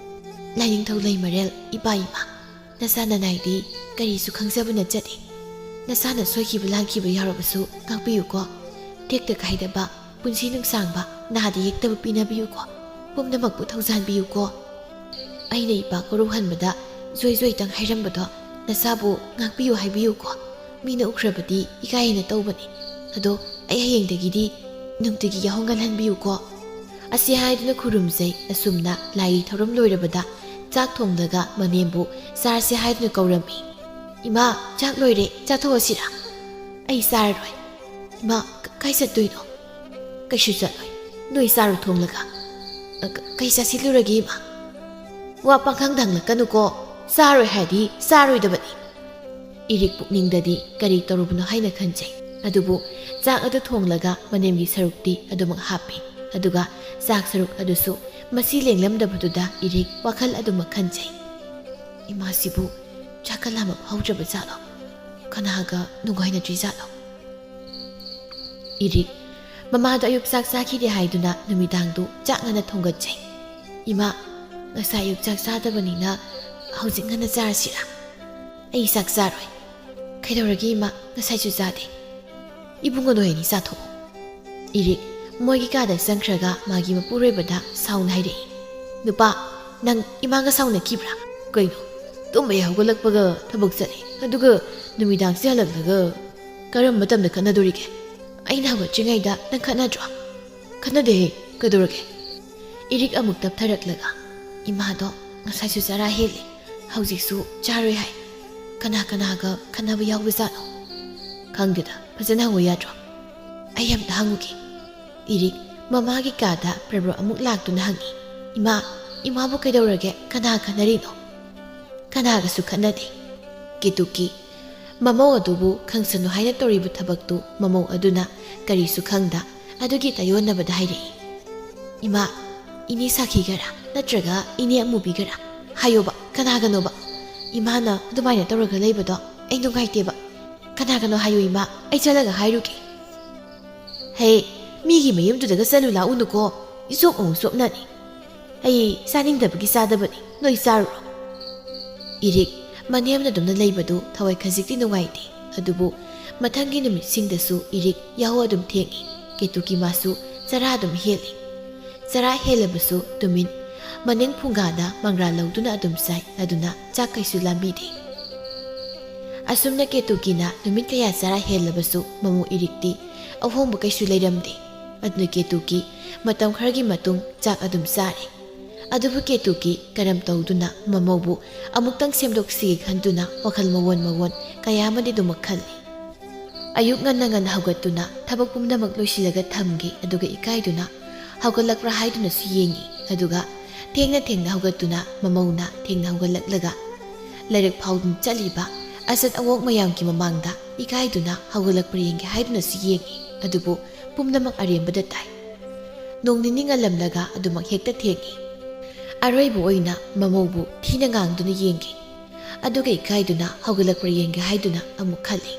"ꯂꯥꯏꯅꯤꯡꯊꯧ ꯂꯩꯃꯔꯦꯜ ꯏꯄꯥ ꯏꯃꯥ, ꯅꯆꯥ ꯅꯅꯥꯏꯗꯤ ꯀꯔꯤꯁꯨ ꯈꯪꯖꯕ ꯅꯠꯆꯗꯦ꯫ ꯅꯆꯥꯅ ꯁꯣꯏꯈꯤꯕ ꯂꯥꯟꯈꯤꯕ ꯌꯥꯎꯔꯕꯁꯨ ꯉꯥꯛꯄꯤꯌꯨꯀꯣ꯫ ꯇꯦꯛꯇ ꯀꯥꯏꯗꯕ, ꯄꯨꯟꯁꯤ ꯅꯨꯡꯁꯥꯡꯕ, ꯅꯥꯗ ꯌꯦꯛꯇꯕ ꯄꯤꯅꯕꯤꯌꯨꯀꯣ꯫ ꯄꯨꯝꯅꯃꯛꯄꯨ ꯊꯧꯖꯥꯟꯕꯤꯌꯨꯀꯣ꯫ ꯑꯩꯅ ꯏꯄꯥ ꯀꯣꯔꯧꯍꯟꯕꯗ ꯖꯣꯏ ꯖꯣꯏꯇꯪ ꯍꯥꯏꯔꯝꯕꯗꯣ ꯅꯆꯥꯕꯨ ꯉꯥꯛꯄꯤꯌꯨ ꯍꯥꯏꯕꯤꯌꯨꯀꯣ꯫ ꯃꯤꯅ ꯎꯈ꯭ꯔꯕꯗꯤ ꯏꯀꯥꯏꯌꯦꯅ ꯇꯧꯕꯅꯤ꯫ ꯑꯗꯣ ꯑꯩ ꯍꯌꯦꯡꯗꯒꯤꯗꯤ ꯅꯨꯡꯇꯤꯒꯤ ꯌꯥꯍꯧ ꯉꯟꯍꯟꯕꯤꯌꯨꯀꯣ꯫ ꯑꯁꯤ ꯍꯥꯏꯗꯨꯅ ꯈꯨꯔꯨꯝꯖꯩ꯫ ꯑꯁꯨꯝꯅ ꯂꯥꯏꯒꯤ ꯊꯧꯔꯝ ꯂꯣꯏꯔꯕꯗ ꯆꯥꯛ ꯊꯣꯡꯂꯒ ꯃꯅꯦꯝꯕꯨ ꯆꯥꯔꯁꯤ ꯍꯥꯏꯗꯨꯅ ꯀꯧꯔꯝꯃꯤ꯫ "ꯏꯃꯥ, ꯆꯥꯛ ꯂꯣꯏꯔꯦ, ꯆꯥꯊꯣꯛꯑꯁꯤꯔꯥ?" "ꯑꯩ ꯆꯥꯔꯔꯣꯏ꯫" "ꯏꯃꯥ, ꯀ-, ꯀꯥꯏ ꯆꯠꯇꯣꯏꯅꯣ?" "ꯀꯩꯁꯨ ꯆꯠꯂꯣꯏ꯫ ꯅꯣꯏ ꯆꯥꯔꯣ ꯊꯣꯡꯂꯒ꯫" "ꯑ, ꯀ-, ꯀꯩ ꯆꯥꯁꯤꯜꯂꯨꯔꯒꯦ, ꯏꯃꯥ?" "ꯋꯥ ꯄꯪꯈꯪꯗ ꯍꯪꯂꯛꯀꯅꯨꯀꯣ꯫ ꯆꯥꯔꯣꯏ ꯍꯥꯏꯔꯗꯤ ꯆꯥꯔꯣꯏꯗꯕꯅꯤ꯫" ꯏꯔꯤꯛ ꯄꯨꯛꯅꯤꯡꯗꯗꯤ ꯀꯔꯤ ꯇꯧꯔꯨꯕꯅꯣ ꯍꯥꯏꯅ ꯈꯟꯖꯩ꯫ ꯑꯗꯨꯕꯨ ꯆꯥꯛ ꯑꯗꯨ ꯊꯣꯡꯂꯒ ꯃꯅꯦꯝꯒꯤ ꯁꯔꯨꯛꯇꯤ ꯑꯗꯨꯃꯛ ꯍꯥꯞꯄꯤ꯫ ꯑꯗꯨꯒ ꯆꯥꯛ ꯁꯔꯨꯛ ꯑꯗꯨꯁꯨ ꯃꯁꯤ ꯂꯦꯡꯂꯝꯗꯕꯗꯨꯗ ꯏꯔꯤꯛ ꯋꯥꯈꯜ ꯑꯗꯨꯃꯛ ꯈꯟꯖꯩ꯫ "ꯏꯃꯥꯁꯤꯕꯨ ꯆꯥꯛꯀ ꯂꯥꯝꯕ ꯐꯥꯎꯗ꯭ꯔꯕ ꯖꯥꯠꯂꯣ? ꯀꯅꯥꯒ ꯅꯨꯡꯉꯥꯏꯅꯗ꯭ꯔꯤ ꯖꯥꯠꯂꯣ?" ꯏꯔꯤꯛ ꯃꯃꯥꯗꯣ ꯑꯌꯨꯛ ꯆꯥꯛ ꯆꯥꯈꯤꯗꯦ ꯍꯥꯏꯗꯨꯅ ꯅꯨꯃꯤꯗꯥꯡꯗꯨ ꯆꯥꯛ ꯉꯟꯅ ꯊꯣꯡꯒꯠꯆꯩ꯫ "ꯏꯃꯥ, ꯉꯁꯥꯏ ꯑꯌꯨꯛ ꯆꯥꯛ ꯆꯥꯗꯕꯅꯤꯅ ꯍꯧꯖꯤꯛ ꯉꯟꯅ ꯆꯥꯔꯁꯤꯔꯥ?" "ꯑꯩ ꯆꯥꯛ ꯆꯥꯔꯣꯏ꯫" "ꯀꯩꯗꯧꯔꯒꯦ ꯏꯃꯥ? ꯉꯁꯥꯏꯁꯨ ꯆꯥꯗꯦ꯫" "ꯏꯕꯨꯡꯉꯣ, ꯅꯣꯏ ꯑꯅꯤ ꯆꯥꯊꯣꯛꯑꯣ꯫" ꯏꯔꯤꯛ ꯃꯣꯏꯒꯤ ꯀꯥꯗ ꯆꯪꯈ꯭ꯔꯒ ꯃꯥꯒꯤ ꯃꯄꯨꯔꯣꯏꯕꯗ ꯁꯥꯎꯅ ꯍꯥꯏꯔꯛꯏ꯫ "ꯅꯨꯄꯥ, ꯅꯪ ꯏꯃꯥꯒ ꯁꯥꯎꯅꯈꯤꯕ꯭ꯔꯥ? ꯀꯩꯅꯣ, ꯇꯨꯝꯕ ꯍꯦꯛ ꯍꯧꯒꯠꯂꯛꯄꯒ ꯊꯕꯛ ꯆꯠꯂꯤ, ꯑꯗꯨꯒ ꯅꯨꯃꯤꯗꯥꯡꯁꯦ ꯍꯜꯂꯛꯂꯒ ꯀꯔꯝꯕ ꯃꯇꯝꯗ ꯈꯠꯅꯗꯣꯔꯤꯒꯦ? ꯑꯩꯅ ꯍꯧꯒꯠꯇ꯭ꯔꯤꯉꯩꯗ ꯅꯪ ꯈꯠꯅꯗ꯭ꯔꯣ?" "ꯈꯠꯅꯗꯦꯍꯦ, ꯀꯩꯗꯧꯔꯒꯦ?" ꯏꯔꯤꯛ ꯑꯃꯨꯛ ꯇꯞꯊꯔꯛꯂꯒ, "ꯏꯃꯥꯗꯣ ꯉꯁꯥꯏꯁꯨ ꯆꯔꯥ ꯍꯦꯜꯂꯤ, ꯍꯧꯖꯤꯛꯁꯨ ꯆꯥꯔꯣꯏ ꯍꯥꯏ꯫ ꯀꯅꯥ ꯀꯅꯥꯒ ꯈꯠꯅꯕ ꯌꯥꯎꯕꯖꯥꯠꯅꯣ? ꯈꯪꯗꯦꯗ, ꯐꯖꯅ ꯍꯪꯉꯨ ꯌꯥꯗ꯭ꯔꯣ? ꯑꯩ ꯑꯝꯇ ꯍꯪꯉꯨꯒꯦ꯫" ꯏꯔꯤꯛ ꯃꯃꯥꯒꯤ ꯀꯥꯗ ꯄ꯭ꯔꯕ꯭ꯔꯣ ꯑꯃꯨꯛ ꯂꯥꯛꯇꯨꯅ ꯍꯪꯉꯤ꯫ "ꯏꯃꯥ, ꯏꯃꯥꯕꯨ ꯀꯩꯗꯧꯔꯒꯦ? ꯀꯅꯥ ꯈꯠꯅꯔꯤꯅꯣ?" "ꯀꯅꯥꯒꯁꯨ ꯈꯠꯅꯗꯦ꯫" ꯀꯦꯇꯨꯀꯤ ꯃꯃꯧ ꯑꯗꯨꯕꯨ ꯈꯪꯁꯅꯨ ꯍꯥꯏꯅ ꯇꯧꯔꯤꯕ ꯊꯕꯛꯇꯨ ꯃꯃꯧ ꯑꯗꯨꯅ ꯀꯔꯤꯁꯨ ꯈꯪꯗ ꯑꯗꯨꯒꯤ ꯇꯥꯏꯌꯣꯟꯅꯕꯗ ꯍꯥꯏꯔꯛꯏ꯫ "ꯏꯃꯥ, ꯏꯅꯦ ꯁꯥꯈꯤꯒꯔꯥ ꯅꯠꯇ꯭ꯔꯒ ꯏꯅꯦ ꯑꯃꯨꯕꯤꯒꯔꯥ? ꯍꯥꯏꯌꯣꯕ, ꯀꯅꯥꯒꯅꯣꯕ? ꯏꯃꯥꯅ ꯑꯗꯨꯃꯥꯏꯅ ꯇꯧꯔꯒ ꯂꯩꯕꯗꯣ ꯑꯩ ꯅꯨꯡꯉꯥꯏꯇꯦꯕ꯫ ꯀꯅꯥꯒꯅꯣ ꯍꯥꯏꯌꯨ ꯏꯃꯥ, ꯑꯩ ꯆꯠꯂꯒ ꯍꯥꯏꯔꯨꯒꯦ꯫" "ꯍꯦ, ꯃꯤꯒꯤ ꯃꯌꯨꯝꯗꯨꯗꯒ ꯆꯠꯂꯨ ꯂꯥꯛꯎꯅꯨꯀꯣ, ꯏꯆꯣꯞ ꯑꯃꯨꯛ ꯆꯣꯞꯅꯅꯤ꯫ ꯑꯩ ꯆꯥꯅꯤꯡꯗꯕꯒꯤ ꯆꯥꯗꯕꯅꯤ, ꯅꯣꯏ ꯆꯥꯔꯨꯔꯣ꯫" ꯏꯔꯤꯛ ꯃꯅꯦꯝꯅ ꯑꯗꯨꯝꯅ ꯂꯩꯕꯗꯨ ꯊꯋꯥꯏ ꯈꯖꯤꯛꯇꯤ ꯅꯨꯡꯉꯥꯏꯇꯦ꯫ ꯑꯗꯨꯕꯨ ꯃꯊꯪꯒꯤ ꯅꯨꯃꯤꯠꯁꯤꯡꯗꯁꯨ ꯏꯔꯤꯛ ꯌꯥꯍꯧ ꯑꯗꯨꯝ ꯊꯦꯡꯏ꯫ ꯀꯦꯇꯨꯀꯤ ꯃꯥꯁꯨ ꯆꯔꯥ ꯑꯗꯨꯝ ꯍꯦꯜꯂꯤ꯫ ꯆꯔꯥ ꯍꯦꯜꯂꯕꯁꯨ ꯇꯨꯃꯤꯟ ꯃꯅꯤꯡ ꯐꯨꯡꯒꯥꯗ ꯃꯪꯒ꯭ꯔꯥ ꯂꯧꯗꯨꯅ ꯑꯗꯨꯝ ꯆꯥꯏ, ꯑꯗꯨꯅ ꯆꯥꯛ ꯀꯩꯁꯨ ꯂꯥꯝꯕꯤꯗꯦ꯫ ꯑꯁꯨꯝꯅ ꯀꯦꯇꯨꯀꯤꯅ ꯅꯨꯃꯤꯠ ꯀꯌꯥ ꯆꯔꯥ ꯍꯦꯜꯂꯕꯁꯨ ꯃꯃꯧ ꯏꯔꯤꯛꯇꯤ ꯑꯍꯣꯡꯕ ꯀꯩꯁꯨ ꯂꯩꯔꯝꯗꯦ꯫ ꯑꯗꯨꯅ ꯀꯦꯇꯨꯀꯤ ꯃꯇꯝ ꯈꯔꯒꯤ ꯃꯇꯨꯡ ꯆꯥꯛ ꯑꯗꯨꯝ ꯆꯥꯔꯦ꯫ ꯑꯗꯨꯕꯨ ꯀꯦꯇꯨꯀꯤ ꯀꯔꯝ ꯇꯧꯗꯨꯅ ꯃꯃꯧꯕꯨ ꯑꯃꯨꯛꯇꯪ ꯁꯦꯝꯗꯣꯛꯁꯤꯒꯦ ꯈꯟꯗꯨꯅ ꯋꯥꯈꯜ ꯃꯑꯣꯟ ꯃꯑꯣꯟ ꯀꯌꯥ ꯑꯃꯗꯤ ꯑꯗꯨꯃꯛ ꯈꯜꯂꯤ꯫ ꯑꯌꯨꯛ ꯉꯟꯅ ꯉꯟꯅ ꯍꯧꯒꯠꯇꯨꯅ ꯊꯕꯛ ꯄꯨꯝꯅꯃꯛ ꯂꯣꯏꯁꯤꯜꯂꯒ ꯊꯝꯒꯦ, ꯑꯗꯨꯒ ꯏꯀꯥꯏꯗꯨꯅ ꯍꯧꯒꯠꯂꯛꯄ꯭ꯔꯥ ꯍꯥꯏꯗꯨꯅꯁꯨ ꯌꯦꯡꯉꯤ꯫ ꯑꯗꯨꯒ ꯊꯦꯡꯅ ꯊꯦꯡꯅ ꯍꯧꯒꯠꯇꯨꯅ ꯃꯃꯧꯅ ꯊꯦꯡꯅ ꯍꯧꯒꯠꯂꯛꯂꯒ ꯂꯥꯏꯔꯤꯛ ꯐꯥꯎꯗꯨꯅ ꯆꯠꯂꯤꯕ ꯑꯆꯠ ꯑꯋꯣꯛ ꯃꯌꯥꯝꯒꯤ ꯃꯃꯥꯡꯗ ꯏꯀꯥꯏꯗꯨꯅ ꯍꯧꯒꯠꯂꯛꯄ꯭ꯔꯥ ꯌꯦꯡꯒꯦ ꯍꯥꯏꯗꯨꯅꯁꯨ ꯌꯦꯡꯉꯤ꯫ ꯑꯗꯨꯕꯨ ꯄꯨꯝꯅꯃꯛ ꯑꯔꯦꯝꯕꯗ ꯇꯥꯏ꯫ ꯅꯣꯡ ꯅꯤꯅꯤ ꯉꯜꯂꯝꯂꯒ ꯑꯗꯨꯃꯛ ꯍꯦꯛꯇ ꯊꯦꯡꯉꯤ꯫ ꯑꯔꯣꯏꯕ ꯑꯣꯏꯅ ꯃꯃꯧꯕꯨ ꯊꯤꯅ ꯉꯥꯡꯗꯨꯅ ꯌꯦꯡꯈꯤ꯫ ꯑꯗꯨꯒ ꯏꯀꯥꯏꯗꯨꯅ ꯍꯧꯒꯠꯂꯛꯄ꯭ꯔꯥ ꯌꯦꯡꯒꯦ ꯍꯥꯏꯗꯨꯅ ꯑꯃꯨꯛ ꯈꯜꯂꯤ꯫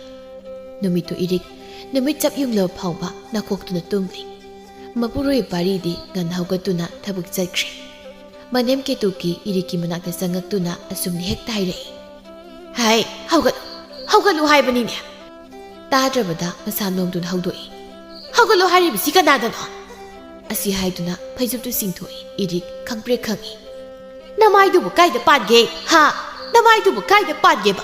ꯅꯨꯃꯤꯠꯇꯨ ꯏꯔꯤꯛ ꯅꯨꯃꯤꯠ ꯆꯞ ꯌꯨꯡꯂꯕ ꯐꯥꯎꯕ ꯅꯥꯀꯣꯛꯇꯨꯅ ꯇꯨꯝꯂꯤ꯫ ꯃꯄꯨꯔꯣꯏꯕ ꯄꯥꯔꯤꯗꯤ ꯉꯟꯅ ꯍꯧꯒꯠꯇꯨꯅ ꯊꯕꯛ ꯆꯠꯈ꯭ꯔꯦ꯫ ꯃꯅꯦꯝ ꯀꯦꯇꯨꯀꯤ ꯏꯔꯤꯛꯀꯤ ꯃꯅꯥꯛꯇ ꯆꯪꯉꯛꯇꯨꯅ ꯑꯁꯨꯝꯅ ꯍꯦꯛꯇ ꯍꯥꯏꯔꯛꯏ, "ꯍꯥꯏ, ꯍꯧꯒꯠꯂꯨ, ꯍꯧꯒꯠꯂꯨ ꯍꯥꯏꯕꯅꯤꯅꯦ!" ꯇꯥꯗ꯭ꯔꯕꯗ ꯃꯁꯥ ꯅꯣꯝꯗꯨꯅ ꯍꯧꯗꯣꯛꯏ꯫ "ꯍꯧꯒꯠꯂꯣ ꯍꯥꯏꯔꯤꯕꯁꯤ ꯀꯅꯥꯗꯅꯣ?" ꯑꯁꯤ ꯍꯥꯏꯗꯨꯅ ꯐꯩꯖꯨꯞꯇꯨ ꯆꯤꯡꯊꯣꯛꯏ꯫ ꯏꯔꯤꯛ ꯈꯪꯄ꯭ꯔꯦꯛ ꯈꯪꯏ꯫ "ꯅꯃꯥꯏꯗꯨꯕꯨ ꯀꯥꯏꯗ ꯄꯥꯟꯒꯦ? ꯍꯥ? ꯅꯃꯥꯏꯗꯨꯕꯨ ꯀꯥꯏꯗ ꯄꯥꯟꯒꯦꯕ?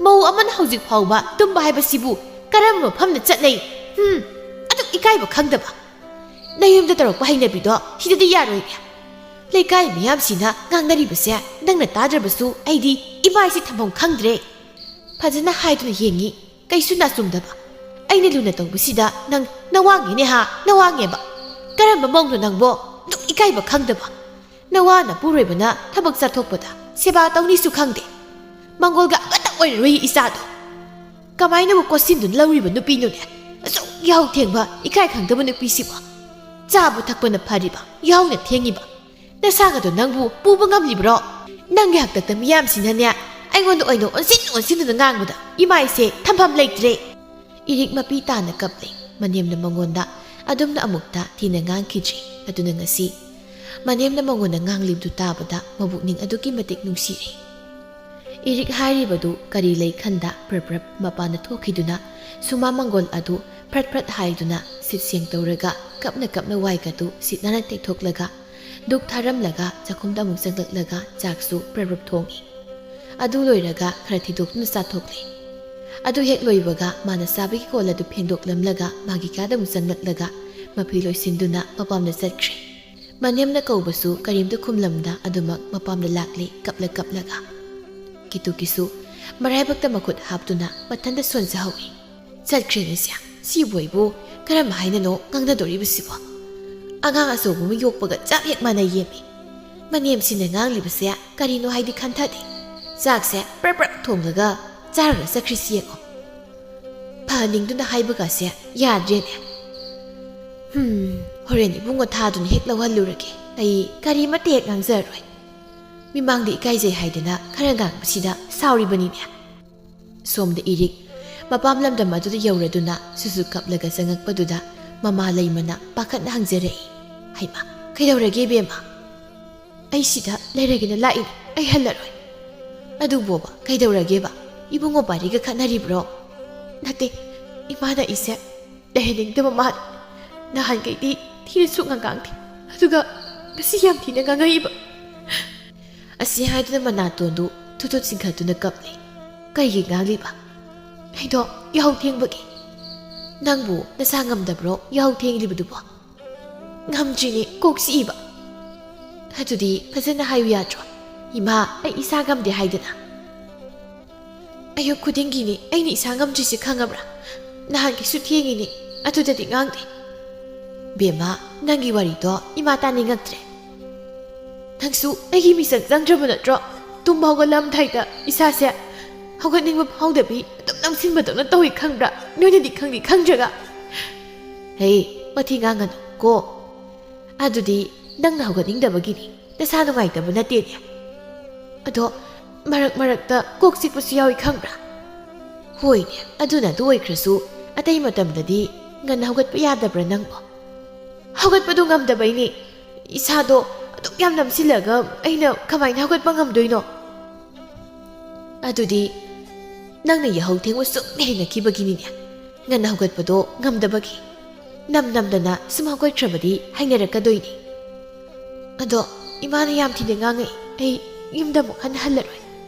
ꯃꯧ ꯑꯃꯅ ꯍꯧꯖꯤꯛ ꯐꯥꯎꯕ ꯇꯨꯝꯕ ꯍꯥꯏꯕꯁꯤꯕꯨ ꯀꯔꯝꯕ ꯃꯐꯝꯗ ꯆꯠꯅꯩ? ꯍꯨꯝ, ꯑꯗꯨꯛ ꯏꯀꯥꯏꯕ ꯈꯪꯗꯕ꯫ ꯅꯌꯨꯝꯗ ꯇꯧꯔꯛꯄ ꯍꯩꯅꯕꯤꯗꯣ ꯁꯤꯗꯗꯤ ꯌꯥꯔꯣꯏꯅꯦ꯫ ꯂꯩꯀꯥꯏ ꯃꯤꯌꯥꯝꯁꯤꯅ ꯉꯥꯡꯅꯔꯤꯕꯁꯦ ꯅꯪꯅ ꯇꯥꯗ꯭ꯔꯕꯁꯨ ꯑꯩꯗꯤ ꯏꯃꯥꯏꯁꯦ ꯊꯝꯐꯝ ꯈꯪꯗ꯭ꯔꯦ꯫ ꯐꯖꯅ ꯍꯥꯏꯗꯨꯅ ꯌꯦꯡꯉꯤ, ꯀꯩꯁꯨ ꯅꯥꯆꯨꯝꯗꯕ꯫ ꯑꯩꯅ ꯂꯨꯅ ꯇꯧꯕꯁꯤꯗ ꯅꯪ ꯅꯋꯥꯡꯉꯦꯅꯦ ꯍꯥ, ꯅꯋꯥꯡꯉꯦꯕ꯫ ꯀꯔꯝꯕ ꯃꯧꯅꯣ ꯅꯪꯕꯣ? ꯑꯗꯨꯛ ꯏꯀꯥꯏꯕ ꯈꯪꯗꯕ꯫ ꯅꯋꯥ ꯅꯄꯨꯔꯣꯏꯕꯅ ꯊꯕꯛ ꯆꯠꯊꯣꯛꯄꯗ ꯁꯦꯕꯥ ꯇꯧꯅꯤꯁꯨ ꯈꯪꯗꯦ꯫ ꯃꯪꯒꯣꯜꯒ ꯑꯃꯠꯇ ꯑꯣꯏꯔꯔꯣꯏ ꯏꯆꯥꯗꯣ꯫ ꯀꯃꯥꯏꯅꯕꯨ ꯀꯣꯠꯁꯤꯟꯗꯨꯅ ꯂꯧꯔꯤꯕ ꯅꯨꯄꯤꯅꯣꯅꯦ? ꯑꯁꯨꯛ ꯌꯥꯍꯧ ꯊꯦꯡꯕ, ꯏꯀꯥꯏ ꯈꯪꯗꯕ ꯅꯨꯄꯤꯁꯤꯕꯨ꯫ ꯆꯥꯕ ꯊꯛꯄꯅ ꯐꯔꯤꯕ, ꯌꯥꯍꯧꯅ ꯊꯦꯡꯉꯤꯕ꯫ ꯅꯁꯥꯒꯗꯣ ꯅꯪꯕꯨ ꯄꯨꯕ ꯉꯝꯂꯤꯕ꯭ꯔꯣ? ꯅꯪꯒꯤ ꯍꯥꯛꯇꯛꯇ ꯃꯤꯌꯥꯝꯁꯤꯅꯅꯦ, ꯑꯩꯉꯣꯟꯗ ꯑꯣꯏꯅ ꯑꯣꯟꯁꯤꯟ ꯑꯣꯟꯁꯤꯟꯗꯨꯅ ꯉꯥꯡꯕꯗ ꯏꯃꯥꯏꯁꯦ ꯊꯝꯐꯝ ꯂꯩꯇ꯭ꯔꯦ꯫ ꯏꯔꯤꯛ ꯃꯄꯤ ꯇꯥꯅ ꯀꯞꯂꯦ꯫ ꯃꯅꯦꯝꯅ ꯃꯉꯣꯟꯗ ꯑꯗꯨꯝꯅ ꯑꯃꯨꯛꯇ ꯊꯤꯅ ꯉꯥꯡꯈꯤꯗ꯭ꯔꯤ꯫ ꯑꯗꯨꯅ ꯉꯁꯤ ꯃꯅꯦꯝꯅ ꯃꯉꯣꯟꯗ ꯉꯥꯡꯂꯤꯕꯗꯨ ꯇꯥꯕꯗ ꯃꯕꯨꯛꯅꯤꯡ ꯑꯗꯨꯛꯀꯤ ꯃꯇꯤꯛ ꯅꯨꯡꯁꯤꯔꯦ꯫ ꯏꯔꯤꯛ ꯍꯥꯏꯔꯤꯕꯗꯨ ꯀꯔꯤ ꯂꯩ ꯈꯟꯗ ꯄ꯭ꯔꯞ ꯄ꯭ꯔꯞ ꯃꯄꯥꯟꯗ ꯊꯣꯛꯈꯤꯗꯨꯅ ꯁꯨꯃꯥ ꯃꯪꯒꯣꯜ ꯑꯗꯨ ꯐ꯭ꯔꯠ ꯐ꯭ꯔꯠ ꯍꯥꯏꯗꯨꯅ ꯁꯤꯠ ꯁꯦꯡ ꯇꯧꯔꯒ ꯀꯞꯅ ꯀꯞꯅ ꯋꯥꯏꯒꯗꯨ ꯁꯤꯠ ꯅꯥꯟꯅ ꯇꯩꯊꯣꯛꯂꯒ ꯙꯨꯛ ꯊꯥꯔꯝꯂꯒ ꯆꯥꯛꯈꯨꯝꯗ ꯑꯃꯨꯛ ꯆꯪꯂꯛꯂꯒ ꯆꯥꯛꯁꯨ ꯄ꯭ꯔꯞ ꯄ꯭ꯔꯞ ꯊꯣꯡꯏ꯫ ꯑꯗꯨ ꯂꯣꯏꯔꯒ ꯈꯔ ꯊꯤꯗꯣꯛꯇꯨꯅ ꯆꯥꯊꯣꯛꯂꯦ꯫ ꯑꯗꯨ ꯍꯦꯛ ꯂꯣꯏꯕꯒ ꯃꯥꯅ ꯆꯥꯕꯒꯤ ꯀꯣꯜ ꯑꯗꯨ ꯐꯦꯡꯗꯣꯛꯂꯝꯂꯒ ꯃꯥꯒꯤ ꯀꯥꯗ ꯑꯃꯨꯛ ꯆꯪꯂꯛꯂꯒ ꯃꯐꯤ ꯂꯣꯏꯁꯤꯟꯗꯨꯅ ꯃꯄꯥꯝꯗ ꯆꯠꯈ꯭ꯔꯦ꯫ ꯃꯅꯦꯝꯅ ꯀꯧꯕꯁꯨ ꯀꯔꯤꯝꯇ ꯈꯨꯝꯂꯝꯗ ꯑꯗꯨꯃꯛ ꯃꯄꯥꯝꯗ ꯂꯥꯛꯂꯦ ꯀꯞꯂ ꯀꯞꯂꯒ꯫ ꯀꯤꯇꯨꯀꯤꯁꯨ ꯃꯔꯥꯏꯕꯛꯇ ꯃꯈꯨꯠ ꯍꯥꯞꯇꯨꯅ ꯃꯊꯟꯇ ꯁꯣꯟꯖꯍꯧꯏ꯫ ꯆꯠꯈ꯭ꯔꯦꯅꯦ ꯁ꯭ꯌꯥ, ꯁꯤꯕꯨ ꯑꯩꯕꯨ ꯀꯔꯝ ꯍꯥꯏꯅꯅꯣ ꯉꯥꯡꯅꯗꯣꯔꯤꯕꯁꯤꯕꯣ? ꯑꯉꯥꯡ ꯑꯆꯧꯕ ꯑꯃ ꯌꯣꯛꯄꯒ ꯆꯞ ꯍꯦꯛ ꯃꯥꯟꯅꯩꯌꯦꯃꯤ꯫ ꯃꯅꯦꯝꯁꯤꯅ ꯉꯥꯡꯂꯤꯕꯁꯦ ꯀꯔꯤꯅꯣ ꯍꯥꯏꯗꯤ ꯈꯟꯊꯗꯦ꯫ ꯆꯥꯛꯁꯦ ꯄ꯭ꯔꯞ ꯄ꯭ꯔꯞ ꯊꯣꯡꯂꯒ ꯆꯥꯔꯒ ꯆꯠꯈ꯭ꯔꯤꯁꯤ ꯌꯦꯡꯉꯣ꯫ ꯐꯍꯟꯅꯤꯡꯗꯨꯅ ꯍꯥꯏꯕꯒꯁꯦ ꯌꯥꯗ꯭ꯔꯦꯅꯦ꯫ ꯍꯝ, ꯍꯣꯔꯦꯟ ꯏꯕꯨꯡꯉꯣ ꯊꯥꯗꯨꯅ ꯍꯦꯛ ꯂꯧꯍꯜꯂꯨꯔꯒꯦ꯫ ꯑꯩ ꯀꯔꯤꯃꯠꯇ ꯍꯦꯛ ꯉꯥꯡꯖꯔꯔꯣꯏ꯫ ꯃꯤꯃꯥꯡꯗ ꯏꯀꯥꯏꯖꯩ ꯍꯥꯏꯗꯅ ꯈꯔ ꯉꯥꯡꯕꯁꯤꯗ ꯁꯥꯎꯔꯤꯕꯅꯤꯅꯦ꯫ ꯁꯣꯝꯗ ꯏꯔꯤꯛ ꯃꯄꯥꯝ ꯂꯝꯗꯝ ꯑꯗꯨꯗ ꯌꯧꯔꯗꯨꯅ ꯁꯨꯁꯨ ꯀꯞꯂꯒ ꯆꯪꯉꯛꯄꯗꯨꯗ ꯃꯃꯥ ꯂꯩꯃꯅ ꯄꯥꯈꯠꯅ ꯍꯪꯖꯔꯛꯏ, "ꯍꯩꯃꯥ, ꯀꯩꯗꯧꯔꯒꯦ ꯏꯕꯦꯝꯃ?" "ꯑꯩ ꯁꯤꯗ ꯂꯩꯔꯒꯦꯅ ꯂꯥꯛꯏꯅꯦ, ꯑꯩ ꯍꯜꯂꯔꯣꯏ꯫" "ꯑꯗꯨꯕꯣꯕ, ꯀꯩꯗꯧꯔꯒꯦꯕ? ꯏꯕꯨꯡꯉꯣ ꯄꯥꯔꯤꯒ ꯈꯠꯅꯔꯤꯕ꯭ꯔꯣ?" "ꯅꯠꯇꯦ, ꯏꯃꯥꯅ ꯑꯩꯁꯦ ꯂꯩꯍꯟꯅꯤꯡꯗꯕ ꯃꯥꯜꯂꯦ꯫ ꯅꯍꯥꯟꯈꯩꯗꯤ ꯊꯤꯅꯁꯨ ꯉꯥꯡꯉꯥꯡꯗꯦ, ꯑꯗꯨꯒ ꯉꯁꯤ ꯌꯥꯝ ꯊꯤꯅ ꯉꯥꯡꯉꯛꯏꯕ꯫" ꯑꯁꯤ ꯍꯥꯏꯗꯨꯅ ꯃꯅꯥꯇꯣꯟꯗꯨ ꯊꯨꯠ ꯊꯨꯠ ꯆꯤꯡꯈꯠꯇꯨꯅ ꯀꯞꯂꯤ꯫ "ꯀꯩꯒꯤ ꯉꯥꯡꯂꯤꯕ?" "ꯑꯩꯗꯣ ꯌꯥꯍꯧ ꯊꯦꯡꯕꯒꯤ꯫" "ꯅꯪꯕꯨ ꯅꯁꯥ ꯉꯝꯗꯕ꯭ꯔꯣ ꯌꯥꯍꯧ ꯊꯦꯡꯂꯤꯕꯗꯨꯕꯣ?" "ꯉꯝꯗ꯭ꯔꯤꯅꯦ, ꯀꯣꯛ ꯆꯤꯛꯏꯕ꯫" "ꯑꯗꯨꯗꯤ ꯐꯖꯅ ꯍꯥꯏꯌꯨ ꯌꯥꯗ꯭ꯔꯣ, 'ꯏꯃꯥ, ꯑꯩ ꯏꯁꯥ ꯉꯝꯗꯦ' ꯍꯥꯏꯗꯅ?" "ꯑꯌꯨꯛ ꯈꯨꯗꯤꯡꯒꯤꯅꯤ ꯑꯩꯅ ꯏꯁꯥ ꯉꯝꯗ꯭ꯔꯤꯁꯦ, ꯈꯪꯉꯕ꯭ꯔꯥ? ꯅꯍꯥꯟꯈꯩꯁꯨ ꯊꯦꯡꯉꯤꯅꯤ, ꯑꯗꯨꯗꯗꯤ ꯉꯥꯡꯗꯦ꯫" "ꯕꯦꯝꯃ, ꯅꯪꯒꯤ ꯋꯥꯔꯤꯗꯣ ꯏꯃꯥ ꯇꯥꯅꯤꯡꯉꯛꯇ꯭ꯔꯦ꯫ ꯅꯪꯁꯨ ꯑꯩꯒꯤ ꯃꯤꯆꯪ ꯆꯪꯗ꯭ꯔꯕ ꯅꯠꯇ꯭ꯔꯣ? ꯇꯨꯝꯕ ꯍꯧꯒꯠꯂꯝꯗꯥꯏꯗ ꯏꯁꯥꯁꯦ ꯍꯧꯒꯠꯅꯤꯡꯕ ꯐꯥꯎꯗꯕꯤ ꯑꯗꯨꯝ ꯅꯝꯁꯤꯟꯕꯗꯧꯅ ꯇꯧꯏ, ꯈꯪꯕ꯭ꯔꯥ? ꯅꯣꯏꯅꯗꯤ ꯈꯪꯗꯤ ꯈꯪꯗ꯭ꯔꯒ꯫" "ꯍꯦ, ꯋꯥꯊꯤ ꯉꯥꯡꯒꯅꯨ ꯀꯣ꯫ ꯑꯗꯨꯗꯤ ꯅꯪꯅ ꯍꯧꯒꯠꯅꯤꯡꯗꯕꯒꯤꯅꯤ, ꯅꯁꯥ ꯅꯨꯡꯉꯥꯏꯇꯕ ꯅꯠꯇꯦꯅꯦ꯫ ꯑꯗꯣ ꯃꯔꯛ ꯃꯔꯛꯇ ꯀꯣꯛ ꯆꯤꯛꯄꯁꯨ ꯌꯥꯎꯏ, ꯈꯪꯕ꯭ꯔꯥ?" "ꯍꯣꯏꯅꯦ, ꯑꯗꯨꯅ ꯑꯗꯨ ꯑꯣꯏꯈ꯭ꯔꯁꯨ ꯑꯇꯩ ꯃꯇꯝꯗꯗꯤ ꯉꯟꯅ ꯍꯧꯒꯠꯄ ꯌꯥꯗꯕ꯭ꯔꯥ ꯅꯪꯕꯣ?" "ꯍꯧꯒꯠꯄꯗꯣ ꯉꯝꯗꯕꯩꯅꯦ꯫ ꯏꯁꯥꯗꯣ ꯑꯗꯨꯛ ꯌꯥꯝ ꯅꯝꯁꯤꯜꯂꯒ ꯑꯩꯅ ꯀꯃꯥꯏꯅ ꯍꯧꯒꯠꯄ ꯉꯝꯗꯣꯏꯅꯣ?" ꯑꯗꯨꯗꯤ ꯅꯪꯅ ꯌꯥꯍꯧ ꯊꯦꯡꯕ ꯁꯨꯝ ꯍꯩꯅꯈꯤꯕꯒꯤꯅꯤꯅꯦ꯫ ꯉꯟꯅ ꯍꯧꯒꯠꯄꯗꯣ ꯉꯝꯗꯕꯒꯤ꯫ ꯅꯝ ꯅꯝꯗꯅ ꯁꯨꯝ ꯍꯧꯒꯠꯈ꯭ꯔꯕꯗꯤ ꯍꯩꯅꯔꯛꯀꯗꯣꯏꯅꯤ꯫ ꯑꯗꯣ ꯏꯃꯥꯅ ꯌꯥꯝ ꯊꯤꯅ ꯉꯥꯡꯉꯛꯏ꯫ ꯑꯩ ꯌꯨꯝꯗ ꯑꯃꯨꯛ ꯍꯟꯅ ꯍꯜꯂꯔꯣꯏ꯫